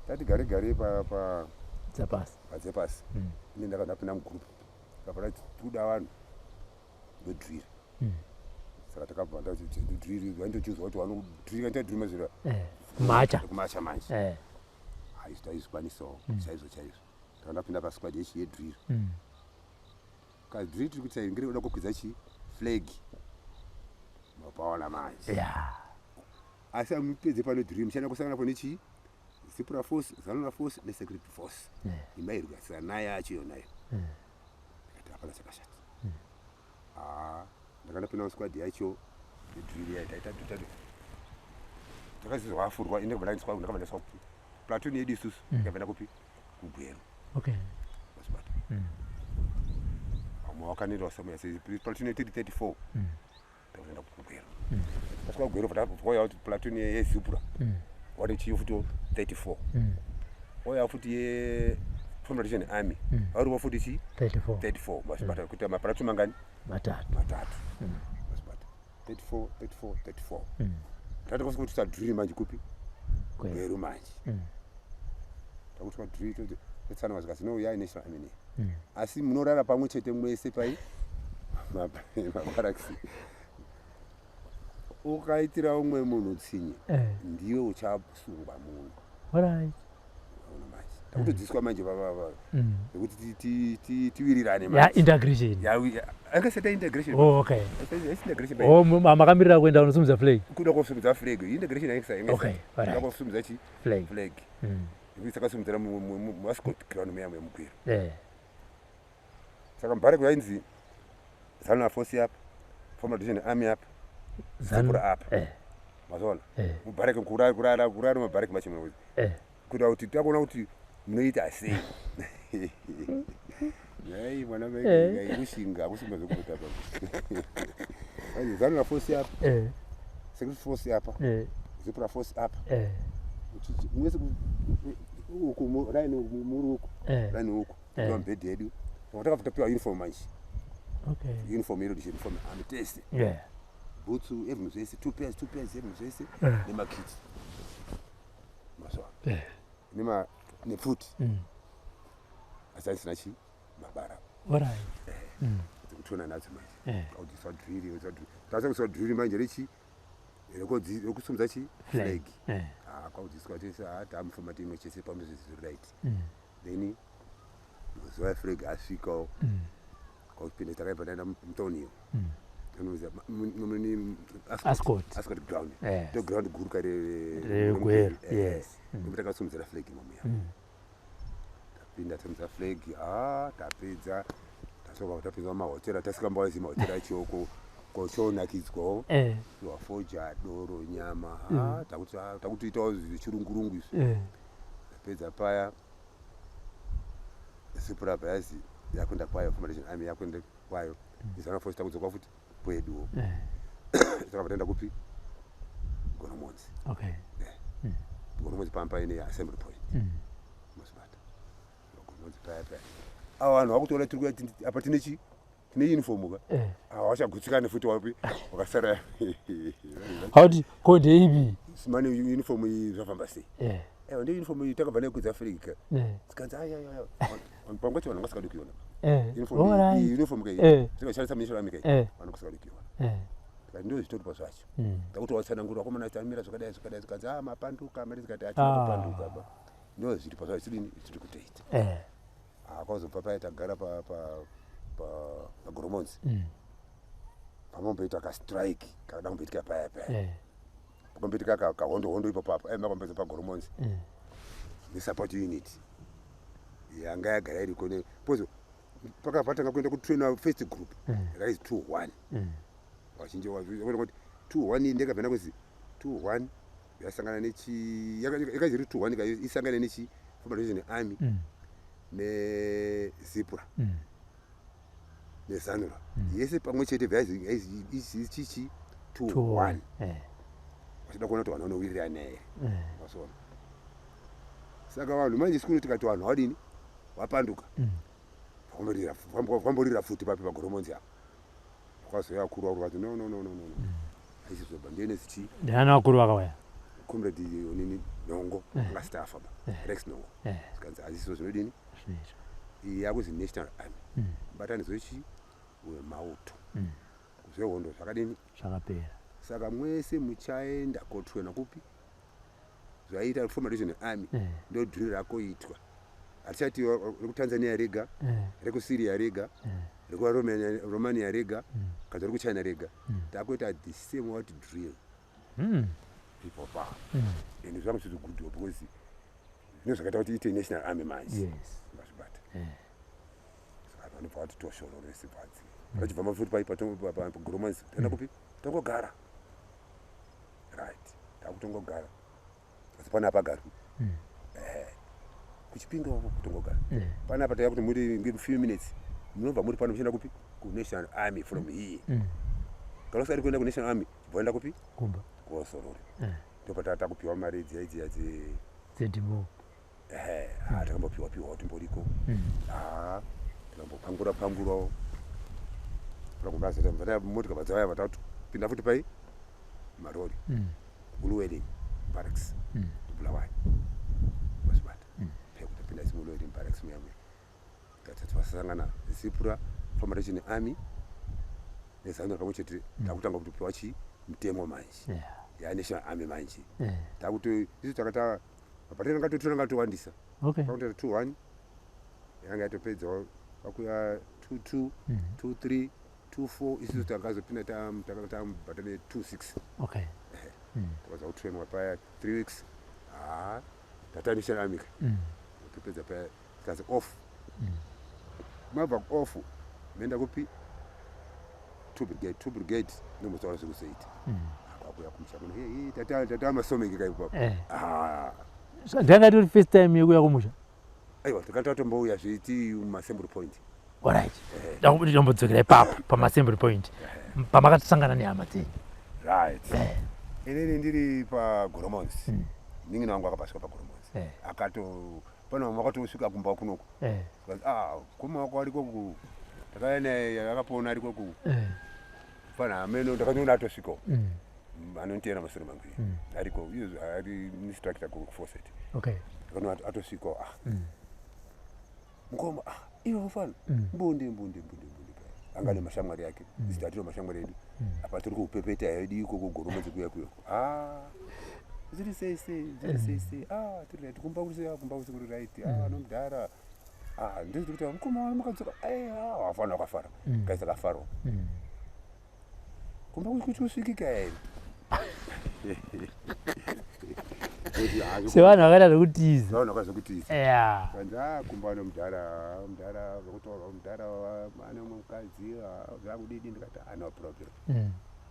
Speaker 4: Tati gare gare pa
Speaker 3: Dzepasi.
Speaker 4: padzepasi. Ine ndakabva ndapinda mugroup. Kabva tikuda vanhu ndodrira. Saka takabva ndadriri vaindochiudzwa kuti vanodrira ndadrira mazvira.
Speaker 3: Kumacha.
Speaker 4: Kumacha manje. Haisi taizikwanisawo chaizvo chaizvo. Saka ndapinda pasquad yechi yedrira. Kadriri tiri kuti ngiri kuda kukwidza chi flag. Mapaona manje. Asi amupedze pano drill muchaenda kusangana po nechi Zipra force, Zanla force nesecurity force. Imairwa nayo yacho yonayo. Ndikati hapana chakashata. Ndakandopinda musquad yacho yedrill yaita ita ita. Takazizwa afurwa ine kubva ndaiswa ndakabva ndaiswa kupi. Platoon yedu isusu ndakabva kupi kuGweru.
Speaker 3: Okay.
Speaker 4: Masibata. Vamwe vakanirawo somewhere platoon yedu tiri 34. Takaenda kuGweru. Tasvika kuGweru kwauya kuti platoon yeZipra. Wati chiyo futi 34. Wauya futi ye Former Rhodesian Army varipo futi chi
Speaker 3: 34.
Speaker 4: 34, mazvibata, kuita maplatoon mangani?
Speaker 3: Matatu.
Speaker 4: Matatu, mazvibata, 34, 34, 34. Tatakwanisa kuti tisadhiri manje kupi?
Speaker 3: Gweru.
Speaker 4: Gweru manje. Takuti twadhiri, totsana, zvikasi no, yai National Army nei, asi munorara pamwe chete mwese pai mabarracks. Ukaitira umwe munhu tsinye, ndiwe uchasungwa muno. Ona manje takutodzidziswa manje yekuti tiwirirane
Speaker 3: Ya
Speaker 4: manje.
Speaker 3: Integration.
Speaker 4: Angaseta integration.
Speaker 3: Oh, okay.
Speaker 4: Haisi integration.
Speaker 3: Oh, makamirira kuenda kunosimudza flag.
Speaker 4: Kuda kosumudza flag, integration yaingisa.
Speaker 3: Okay, alright.
Speaker 4: Kosumudza chi?
Speaker 3: Flag.
Speaker 4: Flag. Yekuti takasimudzira muAscot Ground muya muGweru. Saka mubarrack yainzi ZANLA force apa, Former Rhodesian Army apa, ZIPRA apa. Mazoona? Mubarrack kurara mubarrack macho muno kuita kuti takuona kuti munoita sei. Yai mwana, kushinga akusimba zvekubata pa ZANLA force apa, security force apa, ZIPRA force apa. Mwese uku line uku, muri uku, line uku. Tapiwa mibhedhi yedu, takabva tapiwa uniform manje. Uniform yedu, uniform army tese, bhutsu, everything zvese, two pairs, two pairs, everything zvese, nemakiti mazuva, nema nepfuti, asi aisina chi mabara dzekutona nadzo manje. Kaudziswa drill, tasangiswa drill manje rechi rekusumudza chi flag. Ah, kwaudziswa tese, ah, tamuformat imwe chese pamwe, zviri right. Then mazuva eflag asvikawo, kwakupinda takaibva taenda mutauniyo.
Speaker 3: Ascot.
Speaker 4: Ascot Ground. Ndo ground guru kare.
Speaker 3: ReGweru, yes.
Speaker 4: Ndokuti takasumudzira flag imomuya. Tapinda, tasimudza flag, a tapedza, tasoka, tapedza mumahotera, tasikambawaizi mahotera achioko kochonakidzwawo. Wafoja, doro, nyama. Ah, takuti, ah, takutoitawo zvechirungurungu izvi. Tapedza paya, ZIPRA yazi yakuenda kwayo, Former Rhodesian Army yakuenda kwayo, iZANLA force takudzoka futi kweduwo. Takabva taenda kupi? Goromonzi. Goromonzi pamba paine assembly point. Masibata Goromonzi paya paya, ava vanhu vakutoona tiri kuya apa tine chi tine uniform ka. Ava vachagutsikane futi wapi wakasara.
Speaker 3: Hauti ko ndeipi?
Speaker 4: Mane uniform iyi zvafamba sei? Ewa, ndiyo uniform iyi takabva nayo kudzafrica. Zikanzi ayaya, pangwati vanhu vangasikadi kuiona. Uniform iyi, iyi uniform kai, tingashandisa munational army kai. Vanhu vangasikadi kuiona. Tikati ndo zvitoripo zvacho. Takuti watsanangura vakomana, tamira zvakadai zvakadai, zikanzi a mapanduka mari, zikati hatina kupanduka ba, ndo zviripo zvacho, tidini, tiri kutoita. Kwazobva paya tagara paGoromonzi, pamomboita kastrike kakada kumboitika paya paya. Pakamboitika kahondo hondo ipo papo, makamboedza paGoromonzi nesupport unit yanga yagara iriko because pakapatanga kuenda kutraina first group, yakaizi 2-1. Vazhinji vaona kuti 2-1 ndekabva ndakuzi 2-1 yasangana nechi yakaizi iri 2-1 isangane nechi Former Rhodesian Army, neZIPRA, neZANLA yese pamwe chete, bva chichi 2-1. Vachida kuona kuti vanhu vanowirirana here. Wasona, saka vanhu manje sikuru tikati vanhu vadini, vapanduka. Vamborira futi papi paGoromonzi apa, vakazouya vakuru vakuru, vati no, no, no, no, no, aisizobva ndiene zichi.
Speaker 3: Ndiani vakuru vakauya?
Speaker 4: Comrade onini Nhongo, anga stafa ba, Rex Nhongo. Zikanzi hazisizo zvinodini.
Speaker 3: Zvinoitwa.
Speaker 4: Iyi yakuzi National Army, mubatanidzo wechi wemauto. Zvehondo zvakadini?
Speaker 3: Zvakapera.
Speaker 4: Saka mwese muchaenda kotraina kupi? Zvaita Former Rhodesian Army. Ndo drill rakoitwa, hatichati rekuTanzania rega, rekuSyria rega, rekuRomania rega, kana rekuChina rega. Takuita the same what drill people pa. And zvangu zviri good because zvino zvakaita kuti iite National Army manje. Ngazvibata. Saka vanobva vati toshoro rese padzi vachibva mafuti pai paGoromonzi, toenda kupi? Tongogara, right, takutongogara, asi pana pagarwi. Kuchipinga uko kutongogara. Panapa taya kuti muri few minutes munobva muri pano muchienda kupi? KuNational Army from here. Kana usati kuenda kuNational Army, chibva kupi?
Speaker 3: Kumba.
Speaker 4: Kosorori. Ndopatata takupiwa mari dziya dziya
Speaker 3: dzedhimo.
Speaker 4: Ehe. Takambopiwa piwawo timboriko. Tikambopangura pangurawo motika dzavaya vatapinda futi pai marori kuLuwelin Barracks, Bulawayo, mazvibata pekutapinda isi muLuwelin Barracks muya muya. Tasangana ZIPRA, former National Army neZANU pamwe chete. Takutanga kutopiwa chi mutemo manje yaNational Army manje. Takuti isu takata mabhatani ngatotora ngatowandisa. Pakutoita 2-1 yanga yatopedzawo, pakuya 2-2, 2-3, 2-4. Isusu takazopinda tamubhatani 2-6. Takaza kutrainwa paya 3 weeks. Ha, tata National Army ka. Topedza paya, tikazi off. Mabva off, moenda kupi? Two Brigade. Two Brigade ndombotaura zvekuzoita. Kwakuya kumusha kuno, hey, tata masomeke kaipapo.
Speaker 3: Ndanga tori first time yekuya kumusha?
Speaker 4: Aiwa, takati tatombouya zveiti muassembly point.
Speaker 3: Alright, ndambodzokera ipapo paassembly point pamakatosangana nehama dzenyu.
Speaker 4: Right, inini ndiri paGoromonzi. Nin'ina wangu akapasvika paGoromonzi. Akato pane vamwe vakatosvika kumba kunoku. Ah, kuma wako ariko ku takauya naye, akapona, ariko ku fana ameno. Ndakatoona atosvikawo. Anoniteera masoro mangu ariko izvo, ari instructor kuFawcett. Ndakanoona atosvikawo. Ah, mukoma, ah, iwe ufana mbunde mbunde mbunde mbunde paya anga nemashamwari yake. Isu tatiro mashamwari edu apa tiri kupepeta yedu ikoko Goromonzi kuya kuyako. Ah, zviri sei sei, zviri sei sei? Ah, tiri right. Kumba kuri sei? Kumba kusi kuri right. Ah, nomudhara. Ah, ndizvi kuti mukoma wanu makadzoka. Ah, wafana wakafara kaisa kafaro. Kumba kuti kusvikika here?
Speaker 3: Sevanhu vakaita zvekutiza.
Speaker 4: Vanhu vakazvekutiza. Kanzi a kumba nomudhara, mudhara zvekutaurwa, mudhara ane umwe mukadzi, zvakudidi. Ndikati ano problem.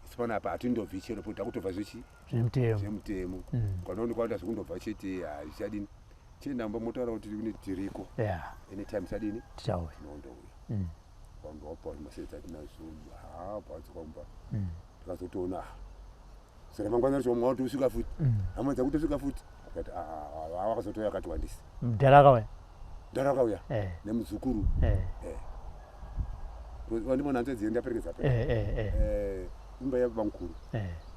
Speaker 4: Isu panapa hatindobvi chero po takutobva zvechi
Speaker 3: zvemutemo.
Speaker 4: Zvemutemo. Kanoonekwa kuti zvekundobva chete hazvichadini. Chienda mumba motaura kuti kune tiriko. Anytime sadini.
Speaker 3: Tichauya.
Speaker 4: Tinondouya. Vandopa masedza tinazvo. Ha, padzoka kumba takazotoona saka mangwana racho vamwe vatosvika futi. Hama dzakutosvika futi. Akati vakazotouya akati wandisi.
Speaker 3: Mudhara akauya?
Speaker 4: Mudhara akauya nemuzukuru. Wandimona hanzvadzi yendaperekedza pa imba yabamukuru.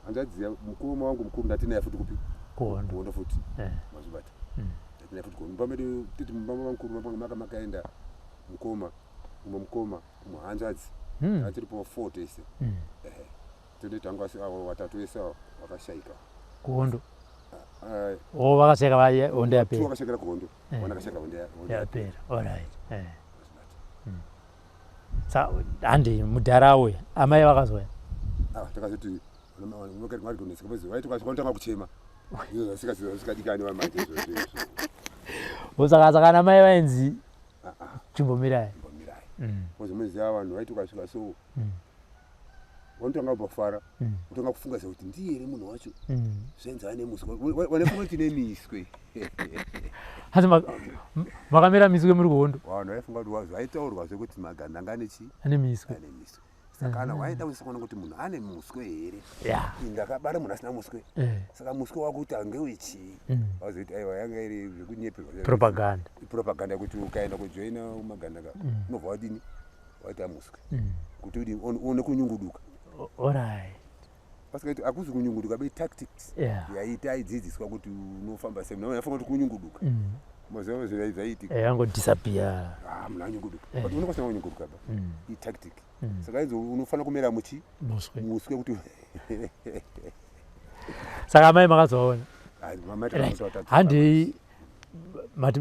Speaker 4: Hanzvadzi mukoma wangu mukuru ndati naye futi kupi?
Speaker 3: Kuhondo.
Speaker 4: Kuhondo futi. Mazvibata. Ndati naye futi kuhondo. Mumba medu titi mumba mabamukuru maka makaenda mukoma, umwe mukoma, umwe hanzvadzi. Tiripo four tese. Tode tangu asi avo vatatu vese avo vakashaika.
Speaker 3: Kuhondo? O, vakashaika vaya hondo
Speaker 4: two
Speaker 3: yapera?
Speaker 4: Vakashaikira kuhondo. One akashaika hondo
Speaker 3: yapera. Alright. Sa handi mudhara auya, amai vakazouya?
Speaker 4: Ah, takazoti varitonetsa vaiti vanotanga kuchema izvo zvasikadikani vamanje izvozvo.
Speaker 3: Saka ana mai vainzi chimbomirai.
Speaker 4: Mbomirai. Ozomuziva vanhu vaiti ukasvika so vanotanga kubafara. Utanga kufunga sekuti ndiye here munhu wacho. Zvenzi ane muswe, vanefunga kuti nemiswe.
Speaker 3: Hanzi makamera miswe muri kuhondo?
Speaker 4: Vanhu vaifunga kuti zvaitaurwa zvekuti magandanga ane chi
Speaker 3: Ane miswe.
Speaker 4: Ane miswe. Saka kana waida kuona kuti munhu ane muswe here, ndakabara munhu asina muswe. Saka muswe wako kuti angewechii? Vazoiti aiwa, yanga iri zvekunyeperwa.
Speaker 3: Propaganda.
Speaker 4: Propaganda yekuti ukaenda kujoina magandanga unobva wadini, waita muswe kuti udini, uone kunyunguduka.
Speaker 3: Alright.
Speaker 4: Pasikaiti hakuzi kunyunguduka be tactics yaita aidzidziswa kuti unofamba sei. Munhu afunga kuti kunyunguduka. Mazuva zvaiitika.
Speaker 3: Yangodisappear.
Speaker 4: Ah, munhu anyunguduka. But unokwanisa kunyunguduka ba itactic. Saka inzi unofanira kumera muchi
Speaker 3: muswe.
Speaker 4: Muswe kuti
Speaker 3: Saka amai makazovaona?
Speaker 4: Ah, mama.
Speaker 3: Right. Handei mati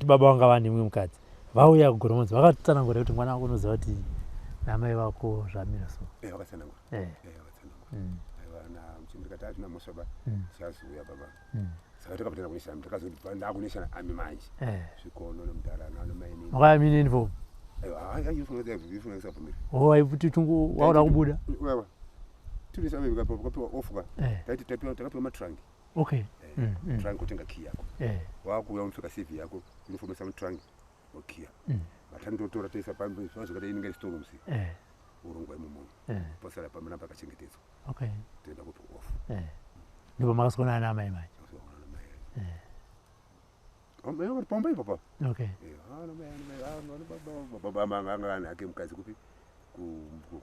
Speaker 3: baba vanga vane mumwe mukadzi. Vauya kuGoromonzi, vakatsanangura kuti mwana wako unoziva kuti namai vako zvamira so?
Speaker 4: Vakatsanangura. Vakatsanangura. Aiwa, ndikati hazvina mhosva ba. Tichazouya baba. Saka takapatana kuNational, takazobva ndakuNational Army manje. Zvikono nomudhara nanomainini.
Speaker 3: Makauya mine uniform?
Speaker 4: Aiwa, ifunga.
Speaker 3: O, aifuti tungu wakuda kubuda.
Speaker 4: Aiwa, tiri Army kapiwa off ka. Taiti takapiwa matrunk. Trunk kutenga key yako. Wakuuya unopfeka CV yako, uniform isa mutrunk, wakiya. Matandotora toisa pamwe zvakadai, inenge iri storeroom urongwa imomo. Pasara pamwe pakachengetedzwa. Toenda kupi off.
Speaker 3: Ndipo makasonana namai manje?
Speaker 4: Takazoonana namai. Pamba ipapa.
Speaker 3: Okay.
Speaker 4: Baba anga ane hake mukadzi kupi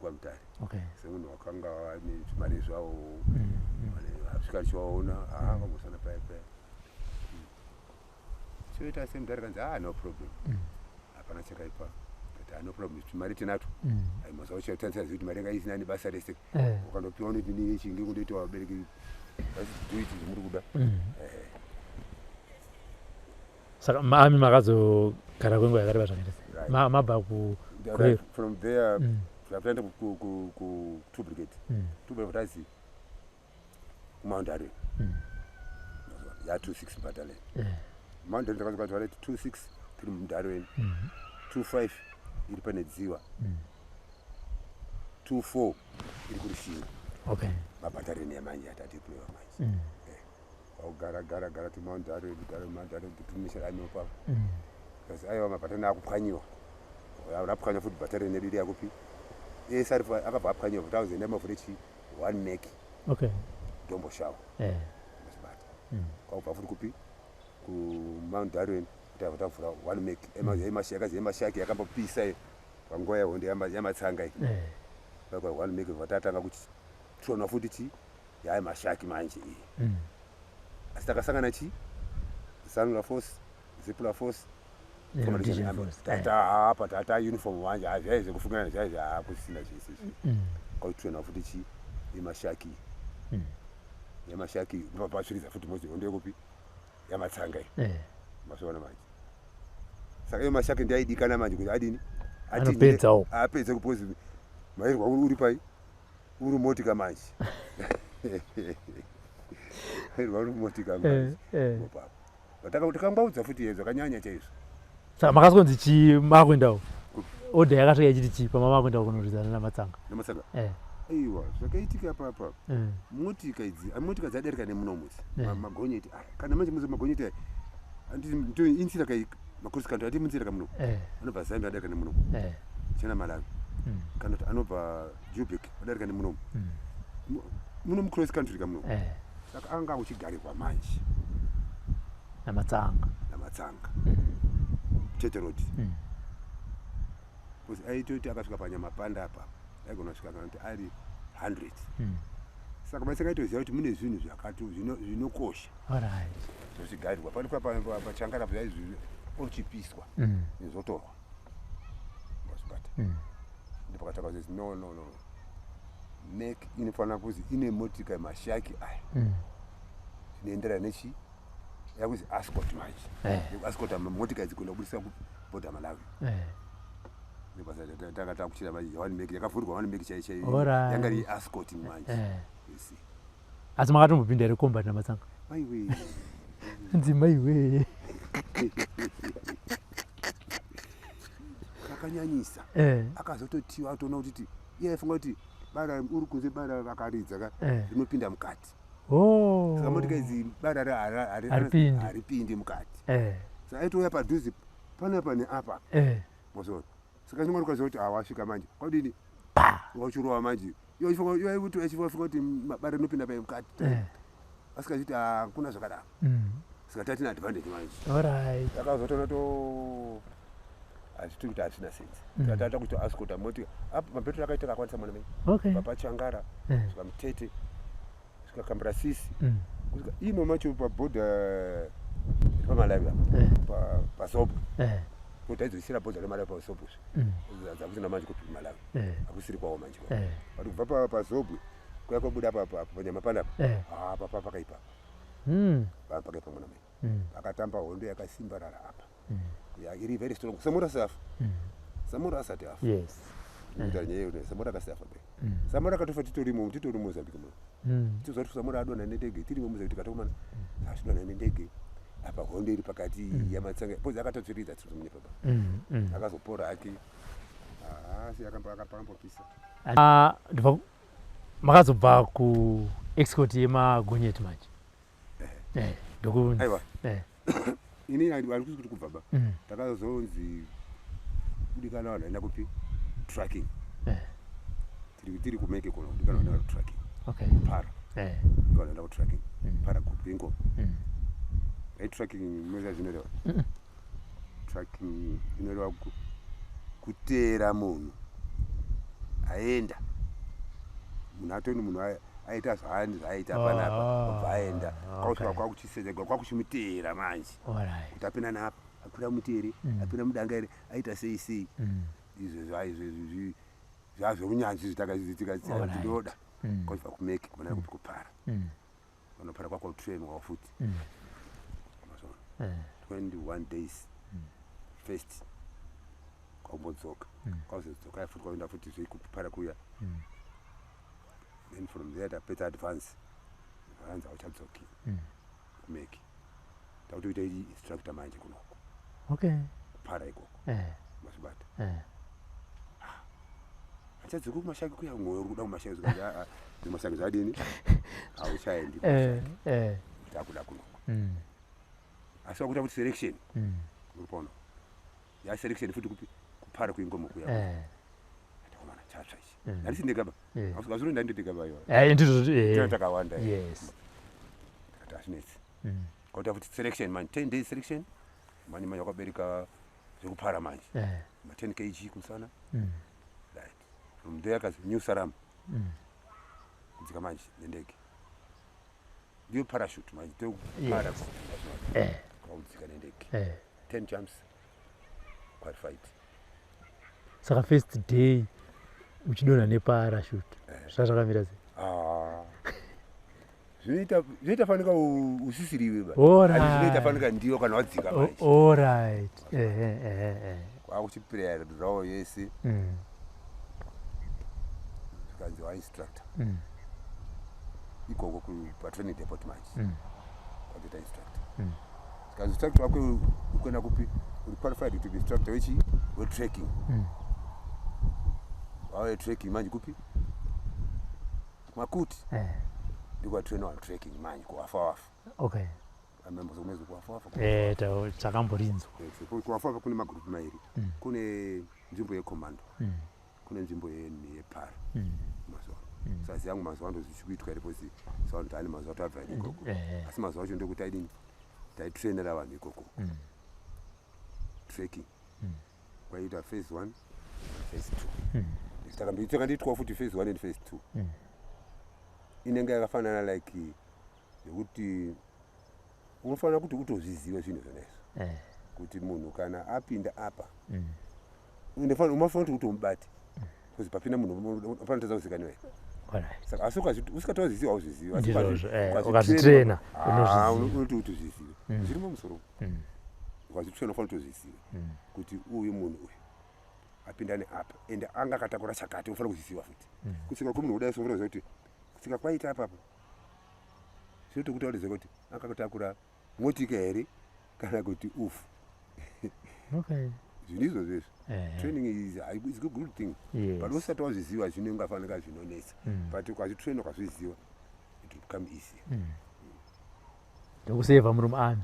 Speaker 4: kwaMutare.
Speaker 3: Okay.
Speaker 4: Semunhu wakanga ane zvimari zvawo, asvika achivaona, vangosana paya paya. Choita semudhara kanzi, ah, no problem. Hapana chakaipa. But ah, no problem, mari tinato. Ai mazuva acho tanisa kuti mari yanga isina nebasa rese. Ukandopiwa unoti nini chingi kundoita vabereki basi do it zvamuri kuda.
Speaker 3: Saka ami makazogara kwenguva yakareba zvakaita sei?
Speaker 4: Right.
Speaker 3: Mabva ku
Speaker 4: Right, from there takaenda ku 2 Brigade. 2 Brigade tazi kuMount Darwin. Ya 26 Battalion. Mount Darwin takazi kwati 26 tiri muDarwin. 25 iri pane Dziwa. 24 iri kuRushinga.
Speaker 3: Okay.
Speaker 4: Mabattalion yamanje atadeployiwa manje. Kwakugara gara gara to Mount Darwin, gara Mount Darwin tumisha army ipapo. Kasi aiwa mabattalion akupwanyiwa. Rapwanya futi battalion yedu iri yakupi. Ese ari akabva apwanyiwa futi auzoenda mavhure chi one make
Speaker 3: Okay.
Speaker 4: Domboshawa. Masibata. Kwakubva futi kupi ku Mount Darwin kuti tavhura one make. Yakazi yemashaki yakambopisa iyo panguva yehondo yamatsanga iyi. Pakwa one make vatatanga kuchitrona futi chi yaye mashaki manje iyi. Asi takasangana chi Zanla Force, Zipla Force,
Speaker 3: Rhodesian Force.
Speaker 4: Tata apa tata uniform wanje hazvai zvekufungana zvai zvakusina zvese izvi. Kwakutrona futi chi yemashaki. Yemashaki pasviridza futi mozi hondo yekupi yamatsanga iyi. Masviona manje. Saka iyo mashaki ndiaidikana manje kuti adini?
Speaker 3: Anopedzawo.
Speaker 4: Apedze kupozi mairwa uri pai uri motika manje. Mairwa uri motika manje. Ipapo. Takangwaudza futi iyo zvakanyanya chaizvo.
Speaker 3: Saka makazonzi chi makuendawo? Order yakasvika ichiti chi pama makuenda kunorwidzana namatsanga?
Speaker 4: Namatsanga? Aiwa, zvakaitika papa. Motika idzi, motika dzadarika nemuno mudzi. Magonyeti aya. Kana manje muzi magonyeti aya. Anditi inzira kai macross country ati munzira kamuno. Anobva Zambia adarika nemuno. Chena Malawi. Kana kuti anobva Joburg adarika nemuno. Muno mucross country kamuno. Saka anga uchigarirwa manje.
Speaker 3: Namatsanga.
Speaker 4: Namatsanga. Tete Road. Because aitoti akasvika panyamapanda apa aigona kusvika kana kuti ari 100. Saka basi akaitoziva kuti mune zvinhu zvakati zvinokosha.
Speaker 3: Alright.
Speaker 4: Zvochigarirwa pano pachangara zvaizvi ochipiswa. Zvotorwa. Mazvibata. Ndipakataka kuti no no no. Make inofanira kuzi ine motika mashaki aya. Zvinoenderana nechi yakuzi escort manje. Escort motika idzi kuenda kubudisa kubhodha Malawi. Tanga takuchira manje one make yakavhurwa one make chai chai. Yanga iri escort manje. You see.
Speaker 3: Asi makatombopinda here combat namatsanga?
Speaker 4: Maiwe.
Speaker 3: Nzi maiwe.
Speaker 4: Kakanyanyisa. Akazototiwa atoona kuti iye aifunga kuti bara uri kunze bara rakaridza ka rinopinda mukati.
Speaker 3: Oh.
Speaker 4: Saka motika idzi bara
Speaker 3: Haripindi.
Speaker 4: haripindi mukati. Saka aitouya padhuze panapa neapa. Mazona. Saka chimwe ukaziva kuti awasvika manje. Kwadini? Wachirova manje. Iwe achifunga kuti bara rinopinda pai mukati. Asikazviti hakuna zvakadaro. Saka tatina advantage manje.
Speaker 3: Alright.
Speaker 4: Takazotoona to hazviti kuti hazvina sense. Tata kuti ascota motika. Apa mabhetri akaita akakwanisa mwana mai.
Speaker 3: Okay.
Speaker 4: Papa Changara, svika Mutete, svika Kambrasisi. Kusvika imo macho pabhodha paMalawi apa. PaZobwe. Kuti taizoisira bhodha reMalawi paZobwe. Dzakusina manje kupi Malawi. Hakusiri kwawo manje. But kubva paZobwe kuya kwabuda apa panyamapanda apa. Apa pakaipa. Pakaipa mwana mai. Akatamba hondo yakasimbarara apa. Ya iri very strong. Samora asafa. Samora asati afa.
Speaker 3: Yes.
Speaker 4: Kuita nyaya iyo Samora akasafa be. Samora akatofa titorimo titori Mozambique muno. Tizwa kuti Samora adonha nendege tirimo Mozambique tikatokomana. Achidonha nendege. Apa hondo iri pakati yamatsanga. Pozi akatotsviridza tiri mune baba. Akazopora hake. Asi akamba akapambopisa.
Speaker 3: Ndibva makazobva ku escort yemagonyeti manje. Ndokunzi.
Speaker 4: Aiwa. Ini ari kuti kubva ba. Takazonzi kudikana vanhu vaenda kupi tracking. Tiri kumeke kuno kudikana vanhu vaenda kutracking.
Speaker 3: Okay.
Speaker 4: Para. Kudikana vanhu vaenda kutracking. Para group ingo. Tracking munoziva zvinoreva? Tracking inoreva kuteera munhu aenda, munhu atoni munhu aita zvaani zvaaita panapa, obva aenda, kwakusvika kwakuchisedzegwa, kwakuchimuteera manje kuti apinda napa, akwira muti here, apinda mudanga here, aita sei sei. Izvo zvaizvo zvazvounyanzvi zvitakatinoda kwachibva kumeki kumana kupi kupara, vanopara kwakwakutrainwa futi. Mazvona 21 days first, kwakumbodzoka, kwazodzoka futi, kwakuenda futi zvekupara kuya. Then from there tapedza advance, vanzi hauchadzoki kumeki, takutoita instructor manje kunoko kupara ikoko. Mazvibata? Hachadzoki kumashaki kuya, mwoyo uri kuda kumashaki. Zvikanzi aa, zvimashaki zvadini, hauchaendi, takuda kunoko. Asi wakuita kuti selection, uri paona ya selection futi kupi, kupara kuingomo kuya. Atakomana chatsva ichi. Handisi ndegaba. Azvino ndandidegaba iwa.
Speaker 3: Ndizvo.
Speaker 4: Tino takawanda. Takati hazvinetsi. Kwakuita futi selection manje, 10 days selection manje, manje wakabereka zvekupara manje, ma 10 kg kumusana. Right, from there kazi new saram, kudzika manje nendege, ndiyo parachute manje tokupara. Kwakudzika nendege, 10 jumps, qualified.
Speaker 3: Saka first day uchidonha neparachute, zvazvakamira sei?
Speaker 4: Ah. Zvinoita fanika usisiriwe ba. Zvinoita fanika ndiyo kana wadzika manje.
Speaker 3: Alright, ehe ehe ehe
Speaker 4: Kwakuchiprayer draw yese, zvikanzi wainstructor ikoko patraining depot manje. Kwatoita instructor. Zvikanzi instructor wako uri kuenda kupi? Uri qualified to be instructor wechi wetracking. Wave tracking manje kupi? Kumakuti. Ndikwatrain vanhu tracking manje kuwafa wafa. Amembozokunezi kuwafa wafa.
Speaker 3: Takamborinzwa.
Speaker 4: Kuwafa wafa kune magrupu mairi. Kune nzvimbo yecommando, kune nzvimbo yepara. Mazuva sazi yangu mazuva ando zvichikuitwa iripo savanhu taane mazuva tabva ikoko. Asi mazuva acho ndokuti aidini, taitrainera vanhu ikoko tracking. Kwaiita phase one, phase two. Takandiitwawo futi phase one and phase two. Inenge yakafanana like yekuti unofanira kuti utozvizive zvinhu zvona izvo, kuti munhu kana apinda apa, unofanira kuti utomubate, because papinda munhu panotadza kuzikanwa here? Saka asi usikatozviziva hauzvizivi. Asi
Speaker 3: Ndizvozvo, ukazvitraina,
Speaker 4: Ah,
Speaker 3: unozviziva.
Speaker 4: Unoti utozvizive zvirimo musoro. Ukazvitraina ufanira kutozviziva kuti uyu munhu uyu apinda neapa, ende anga akatakura chakati, unofanira kuzviziva futi. Kutsika kwemunhu kudai so, unofanira kuziva kuti kutsika kwaita apapa zvinotokuti kuti anga akatakura motika here kana kuti ufu. Zvinhu izvozvo izvo. Training is a good thing, but usati wazviziva zvinenge fanika zvinonetsa. But ukazvitrain, ukazviziva, it will become easy.
Speaker 3: Ndokusevha muri muarmy?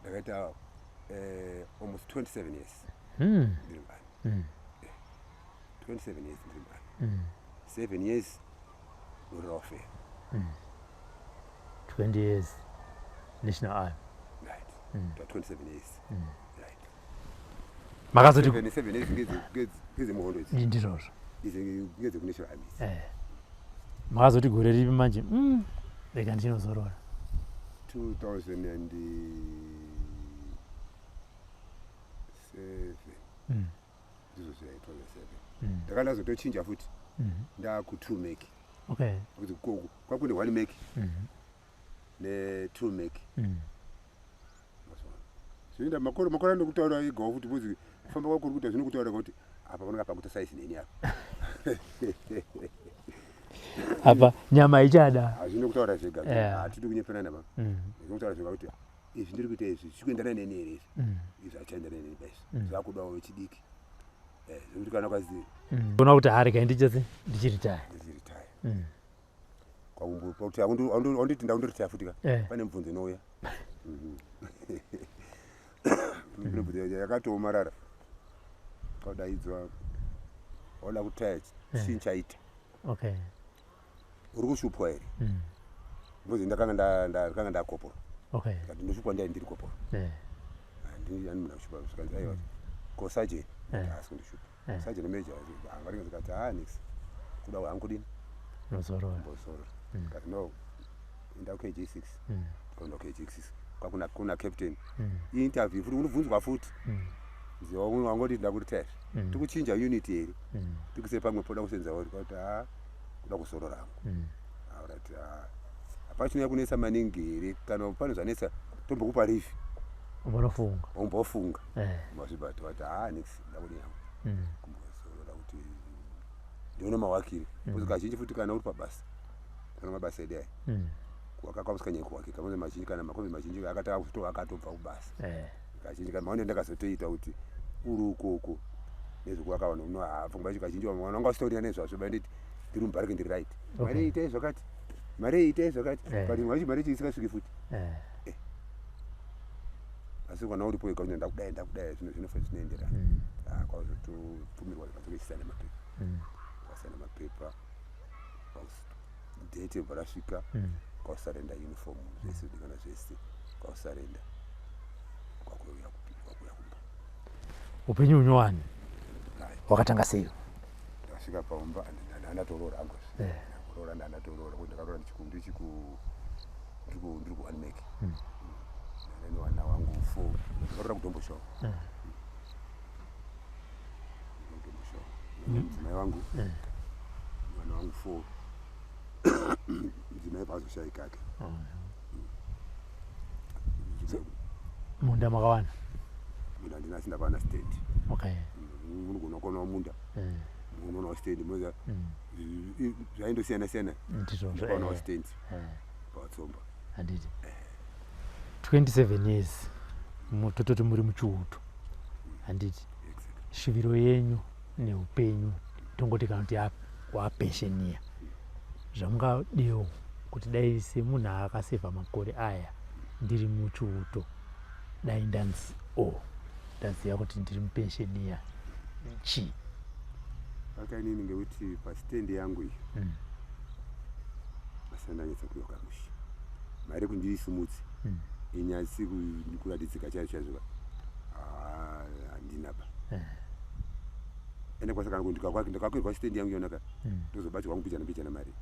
Speaker 4: Ndakaita almost 27 years ndiri muarmy. 27 years ndiri muarmy. 7 years rural warfare.
Speaker 3: 20 years national army.
Speaker 4: Right. Ta 27 years, right.
Speaker 3: Makazoti
Speaker 4: 7 years ngedzemuhondo idzi.
Speaker 3: Ndizvozvo.
Speaker 4: Idzi ngedzekunational army idzi.
Speaker 3: Makazoti gore ripi manje, rega ndinozorora?
Speaker 4: 2007. Ndizvo zviya, 2007. Ndaka ndazotochinja futi, ndaku2 Mech. Kuti kwakune 1 Mech ne2 Mech. Zvinoenda makore andokutaura igawo futi, because kufamba kwako kuri kuita zvinokutaura kuti apa panonga pakuita saizi neni apa.
Speaker 3: Apa nyama ichada.
Speaker 4: Hazvino kutaura zvega. Hatidi kunyeperana ba. Zvinokutaura zvega kuti izvi ndiri kuita izvi zvichikuenderana neni here izvi? Izvi hachienderana neni ba, izvi zvakudawo vechidiki. Zvekuti kana ukazi
Speaker 3: Ona kuti harega ndichese ndichiritaya.
Speaker 4: Ndichiritaya. Kwakuti handiti ndakundoritaya futi ka. Pane mubvunzo inouya. Kune mibvunzo yakatoomarara, kwadaidzwa wauda kutaya, chii chaita? Uri kushupwa here? Because ndakanga ndakapora.
Speaker 3: Okay.
Speaker 4: Kati ndoshupwa ndai ndiri kopo. Handini ani munhu akushupa zvikanzi aiwa. Ko sergeant haasi kundishupa. Sergeant major varinge zvikati haa nix. Kuda hangu kudini?
Speaker 3: Nozorora.
Speaker 4: Mbozorora. Kati no. Enda kuKG6. Kaenda kuKG6. Kwakuna kuna captain. Interview futi unobvunzwa futi. Nziwa wangoti ndakuretire. Tikuchinja unit here. Tikuse pamwe poda kusenza uri kwati haa kuda kuzorora hangu. Alright. Hapana chinouya kunetsa maningi here kana pane zvanetsa tombokupa leave.
Speaker 3: Umbonofunga.
Speaker 4: Umbofunga. Mazvibata vati haa nix ndakudini hangu. Kumbozorora kuti ndione mawakiri. Because kazhinji futi kana uri pabasa. Kana mabasa edu aya. Wakakwamusikanyanya kuwakika. Mamwe mazhinji kana makombi mazhinji akatanga akatobva kubasa. Kazhinji kana maone ndakazotoita kuti uri ukoko nezvekuwaka vanhu uno pfungwa yacho kazhinji vamwe vanhu vanga vasitorina nezvazvo banditi ndiri mubharike ndiri right. Mari itai zvakati. Mari itai zvakati. But mari mari isingasviki futi. Asi kana uripo wega unoenda ndakudai ndakudai zvinhu zvinofana zvinoenderana. Kwazotopfumirwa zvikazokechisana mapepa. Kwasana mapepa. Date bva rasvika. Kwasarenda uniform zvese zvidikana zvese. Kwasarenda. Kwakuuya kwakuuya kumba.
Speaker 3: Upenyu unyowani wakatanga sei?
Speaker 4: Ndasvika paumba ndandatoroora hangu. Kuroora ndandatoroora kuti ndakaroora ndiri ku Anmek. Ndane vana vangu 4. Ndakaroora kuDomboshawa. Kudomboshawa. Mudzimai wangu. Vana vangu 4. Mudzimai paazoshaika ake.
Speaker 3: Munda makawana?
Speaker 4: Munda handina asi ndakawana stand.
Speaker 3: Okay.
Speaker 4: Munogona kuonawo munda. Munoona stand moza zvaindosiyana siyana.
Speaker 3: Ndizvozvo.
Speaker 4: Ndakaonawo stand. Patsomba.
Speaker 3: Handiti. 27 years tototi muri muchiuto. Handiti. Shuviro yenyu neupenyu tongoti kana kuti wapensheniya. Zvamungadiwo kuti dai semunhu akasevha makore aya ndiri muchiuto dai ndanzi ndaziva kuti ndiri mupensheniya chii?
Speaker 4: Pakainini ngekuti pastendi yangu iyi asandanyatsa kuyoka mushe. Mari kundiisumudze inyatsi kuratidzika chaizvo chaizvo handina ba. Ende kwasa kana kuti ndikakwirwa stendi yangu yonaka ndozobatsirwa mbichana mbichana mari.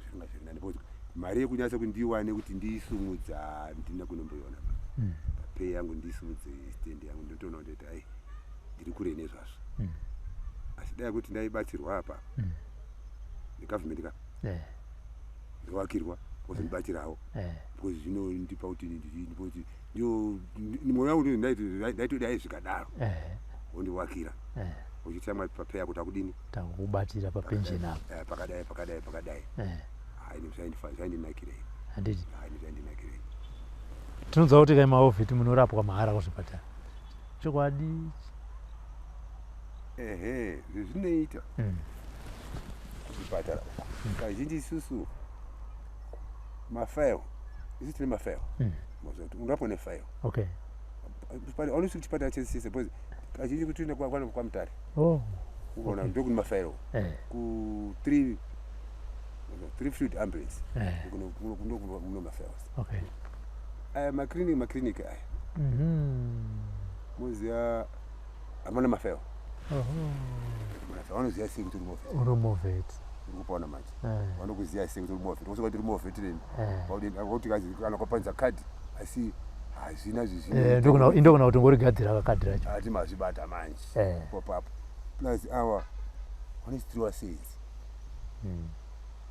Speaker 4: Zvinga zviri nani because mari yekunyatsa kuti ndiiwane kuti ndiisumudza handina kunomboiona ba. Pay yangu ndiisumudze stendi yangu ndotoona kuti ai ndiri kure nezvazvo. Asi dai kuti ndaibatsirwa apa negovernment ka ndowakirwa vozondibatsirawo because zvinondipa kuti kuti ndio mwoyo wangu ndaitodi ai zvikadaro wondiwakira uchiti mwari papay yako takudini
Speaker 3: takukubatira papension apa
Speaker 4: pakadai pakadai pakadai. Hai zvaindinakirei.
Speaker 3: Handiti.
Speaker 4: Hai zvaindinakirei.
Speaker 3: Tinonzwa kuti kai maovheti munorapwa mahara kuzvipatara. Chokwadi?
Speaker 4: Ehe, zvinoita kuzvipatara uko. Kazhinji isusu mafail, isu tine mafail. Mazoti unorapwa nefail.
Speaker 3: Okay.
Speaker 4: Aunosviki kuchipatara chese chese because kazhinji kuti uende kwaMutare. Ukaona ndokune mafail. Ku 3 field ambulance. Kuno mafiles.
Speaker 3: Okay.
Speaker 4: Aya maclinic aya. Moziya hamuna mafail. Vanoziya sei kuti uri movheti?
Speaker 3: Uri movheti.
Speaker 4: Uri kupaona manje. Vanokuziya sei kuti uri movheti? Vosvika kuti uri movheti reni. Vakuti kana kwapanza kadhi asi hazvina zvisina.
Speaker 3: Indogona kuti ngorigadzira kakadhi racho.
Speaker 4: Ati mazvibata manje. Popapo. Plus awa vanozitiriwa senzi.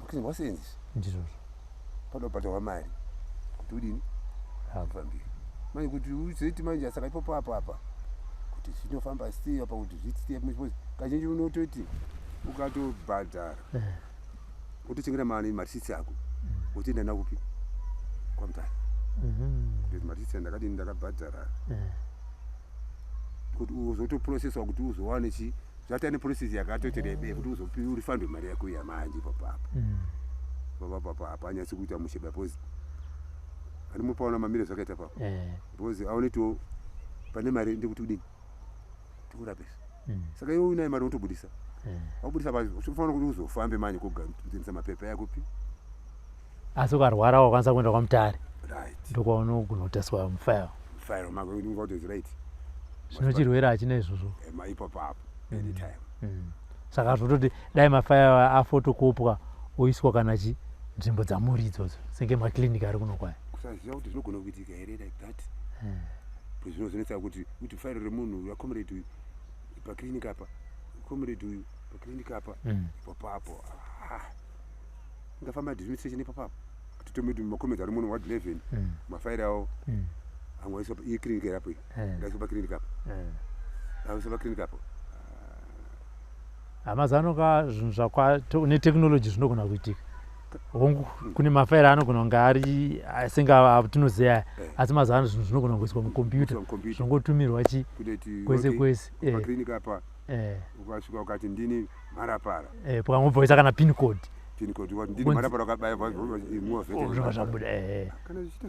Speaker 4: Makini wasenzi.
Speaker 3: Ndizvozvo.
Speaker 4: Panobhadharwa mari kuti udini? Ufambire. Manje kuti uzoiti manje saka ipopo apa apa kuti zvinofamba sei apa kuti zviite kazhinji unototi ukatobhadhara wotochengeta marisitsi ako wotoenda nakupi kwaMutare. Kuti marisitsi andakadini ndakabhadhara kuti uzotoprocesswa kuti uzowane chi zvatane process yakatoti rebe kuti urifandwe mari yako yamanje ipapo apa. Ipapo apa anyatsi kuita mushe because andimupaona mamire zvakaita papo. Because aonetiwo pane mari ndekuti udini tikurapisa. Saka iwe unayo mari unotobudisa. Wabudisa unofanira kuti uzofambe manje kugadzirisa mapepa yako pi.
Speaker 3: Asi ukarwara wakwanisa kuenda kwaMutare. Ndokwaunogona kutariswa mufile.
Speaker 4: File mako unoti is right.
Speaker 3: Zvino chirwere hachina izvozvo.
Speaker 4: Ipapo apo anytime.
Speaker 3: Saka zvototi dai mafaira afotokopwa oiswa kana chi nzvimbo dzamuri idzodzo senge makliniki ari kuno kwaya.
Speaker 4: Kusaziva kuti zvinogona kuitika here like that. Zvinozonetsa kuti kuti fairo remunhu yacomrade uyu paclinic apa, comrade uyu paclinic apa, ipapo apo. Ingafamba administration ipapo apo. Kuti makomrades ari muno ward 11, mafaira avo amwe aiswa iyi clinic iri apo iyi. Ngaiswa paclinic apo. Aiswa paclinic apo.
Speaker 3: Hamazano ka zvinhu zvakwa netechnology zvinogona kuitika. Hongu kune mafaira anogona kunge ari senge atinoziva, asi mazuva ano zvinhu zvinogona kuiswa mukombiyuta, zvongotumirwa chi kwese kwese.
Speaker 4: Paclinic apa ukasvika ukati ndini mharapara,
Speaker 3: pakangobvaisa kana pin code,
Speaker 4: pin code ukati ndini mharapara, wakabaya
Speaker 3: zvinobva zvabuda.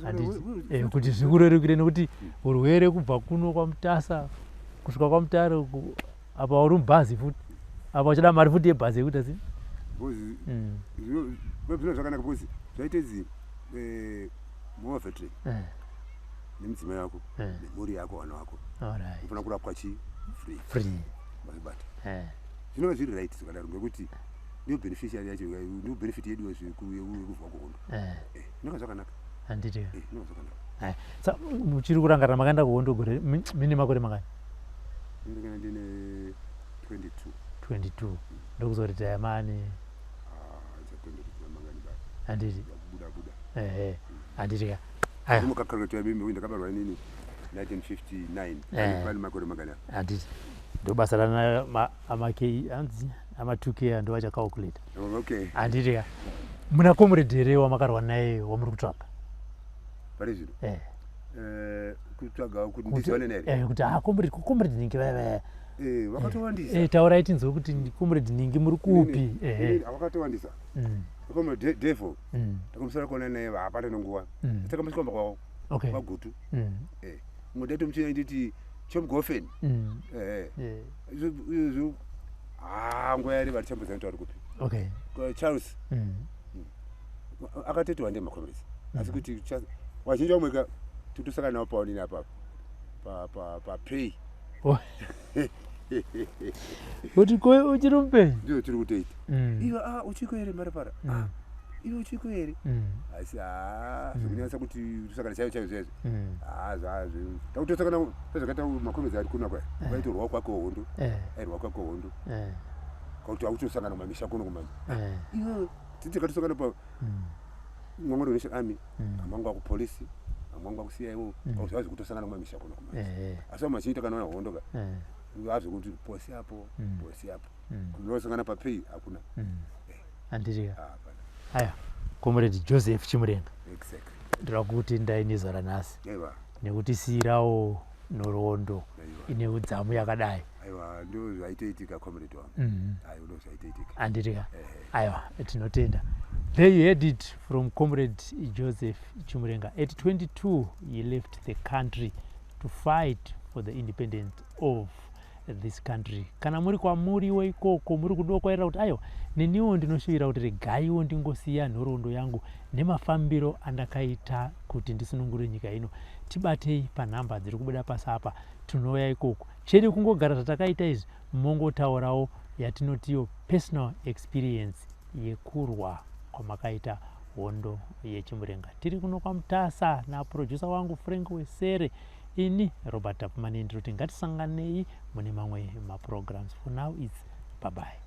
Speaker 3: Handiti kuti zvikurerukire, nekuti urwere kubva kuno kwaMutasa kusvika kwaMutare apa uri mubhazi futi, apa uchida mari futi yebhazi yekuita sei.
Speaker 4: Zvino zvakanaka because zvaita idzi muwar veteran nemudzimai wako nemhuri yako, vana vako, unofanira kurapwa chi free.
Speaker 3: Free.
Speaker 4: Mazvibata. Zvinova zviri right zvakadaro, ngekuti ndiyo beneficiary yacho, ndiyo benefit yedu yekubva kuhondo. Zvinova zvakanaka.
Speaker 3: Handiti.
Speaker 4: Zvinova zvakanaka.
Speaker 3: Sa muchiri kurangarira makaenda kuhondo gore mine makore mangani?
Speaker 4: Ndinenge ndine 22.
Speaker 3: 22, ndokuzoritaya mani? Handiti.
Speaker 4: Buda buda.
Speaker 3: Ehe, handiti ka.
Speaker 4: Mukakarotoya mimi ndakabarwa inini 1959, pane makore mangani?
Speaker 3: Handiti ndo basa rana ama K, anzi ama 2K, ndo vachacalculate. Handiti ka, muna comrade here wamakarwa naye wamuri kutsvaga?
Speaker 4: Pari zvino? Kutsvaga kuti ndizivane naye?
Speaker 3: Kuti ha comrade, comrade ningi vaya.
Speaker 4: Vakatowandisa.
Speaker 3: Taurai tinzwe kuti comrade ningi muri kupi.
Speaker 4: Vakatowandisa. Comrade Devil takamusara kuona naye, hapana nenguva takamusvika kwavo kwaGutu. Mumwe taitomuchina nditi Chomgofen. Izvo nguva yareba, tichambozana kuti ari kupi. Charles akatoti wande macomrades, asi kuti vazhinji vamweka totosangana navo paonini apa papay.
Speaker 3: Kuti ko uchiri mupenyu?
Speaker 4: Ndiyo tiri kutoita. Iwe uchiko here Mharapara? Iwe uchiko here? Asi zvekunyanyisa kuti tosangana chaivo chaivo zvaizvo, zvazvo takutosangana sezvakaita macomrades ari kuno kwaya, vaitorwa kwake hondo, airwa kwake hondo, kakuti akutosangana kumamisha kuno kumanje. Iwe titi takatosangana pa Mwangu National Army, amangu akupolisi, amangu akuCIO, zvazi kutosangana kumamisha kuno kumanje. Asi vamazhinji takanoona hondo ka azvekuti posi apo, posi apo, kunosangana papay hakuna.
Speaker 3: Handiti ka. Aya, Comrade Joseph Chimurenga, ndoda kuti ndai nezuva ranhasi nekuti siyirawo nhoroondo ine udzamu yakadai.
Speaker 4: Aiwa, ndo zvaitoitika, comrade wangu. Aiwa, ndo zvaitoitika.
Speaker 3: Handiti ka. Aiwa, tinotenda. There you heard it from Comrade Joseph Chimurenga. At 22 he left the country to fight for the independence of this country. Kana muri kwamuriwo ikoko, muri kudokwairira kuti aiwa, neniwo ndinoshuvira kuti regaiwo ndingosiya nhoroondo yangu nemafambiro andakaita kuti ndisunungure nyika ino, tibatei panhamba dziri kubuda pasi apa, tinouya ikoko. Chete kungogara zvatakaita izvi, mongotaurawo yatinotiyo personal experience yekurwa kwamakaita hondo yeChimurenga. Tiri kuno kwaMutasa naproducer wangu Frank Wesere, ini Robert Tapumani, ndinoti ngatisanganei mune mamwe maprograms. For now its bye bye.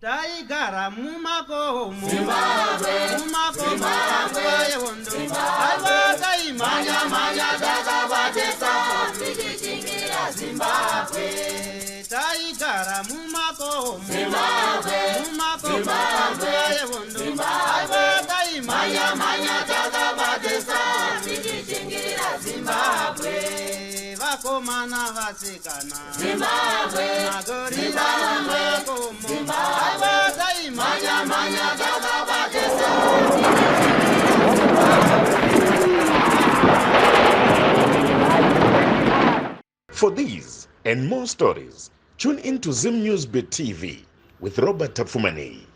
Speaker 2: Taigara mumakomo, mumakomo yehondo, aiwa taimhanya mhanya takabatesa tichichingira Zimbabwe. Taigara mumakomo, mumakomo yehondo, aiwa taimhanya mhanya takabatesa tichichingira Zimbabwe. Vakomana vasikana, Zimbabwe, magorira mumakomo, aiwa taimhanya mhanya takabatesa.
Speaker 5: For these and more stories, tune in to Zim News Bit TV with Robert Tapfumaneyi.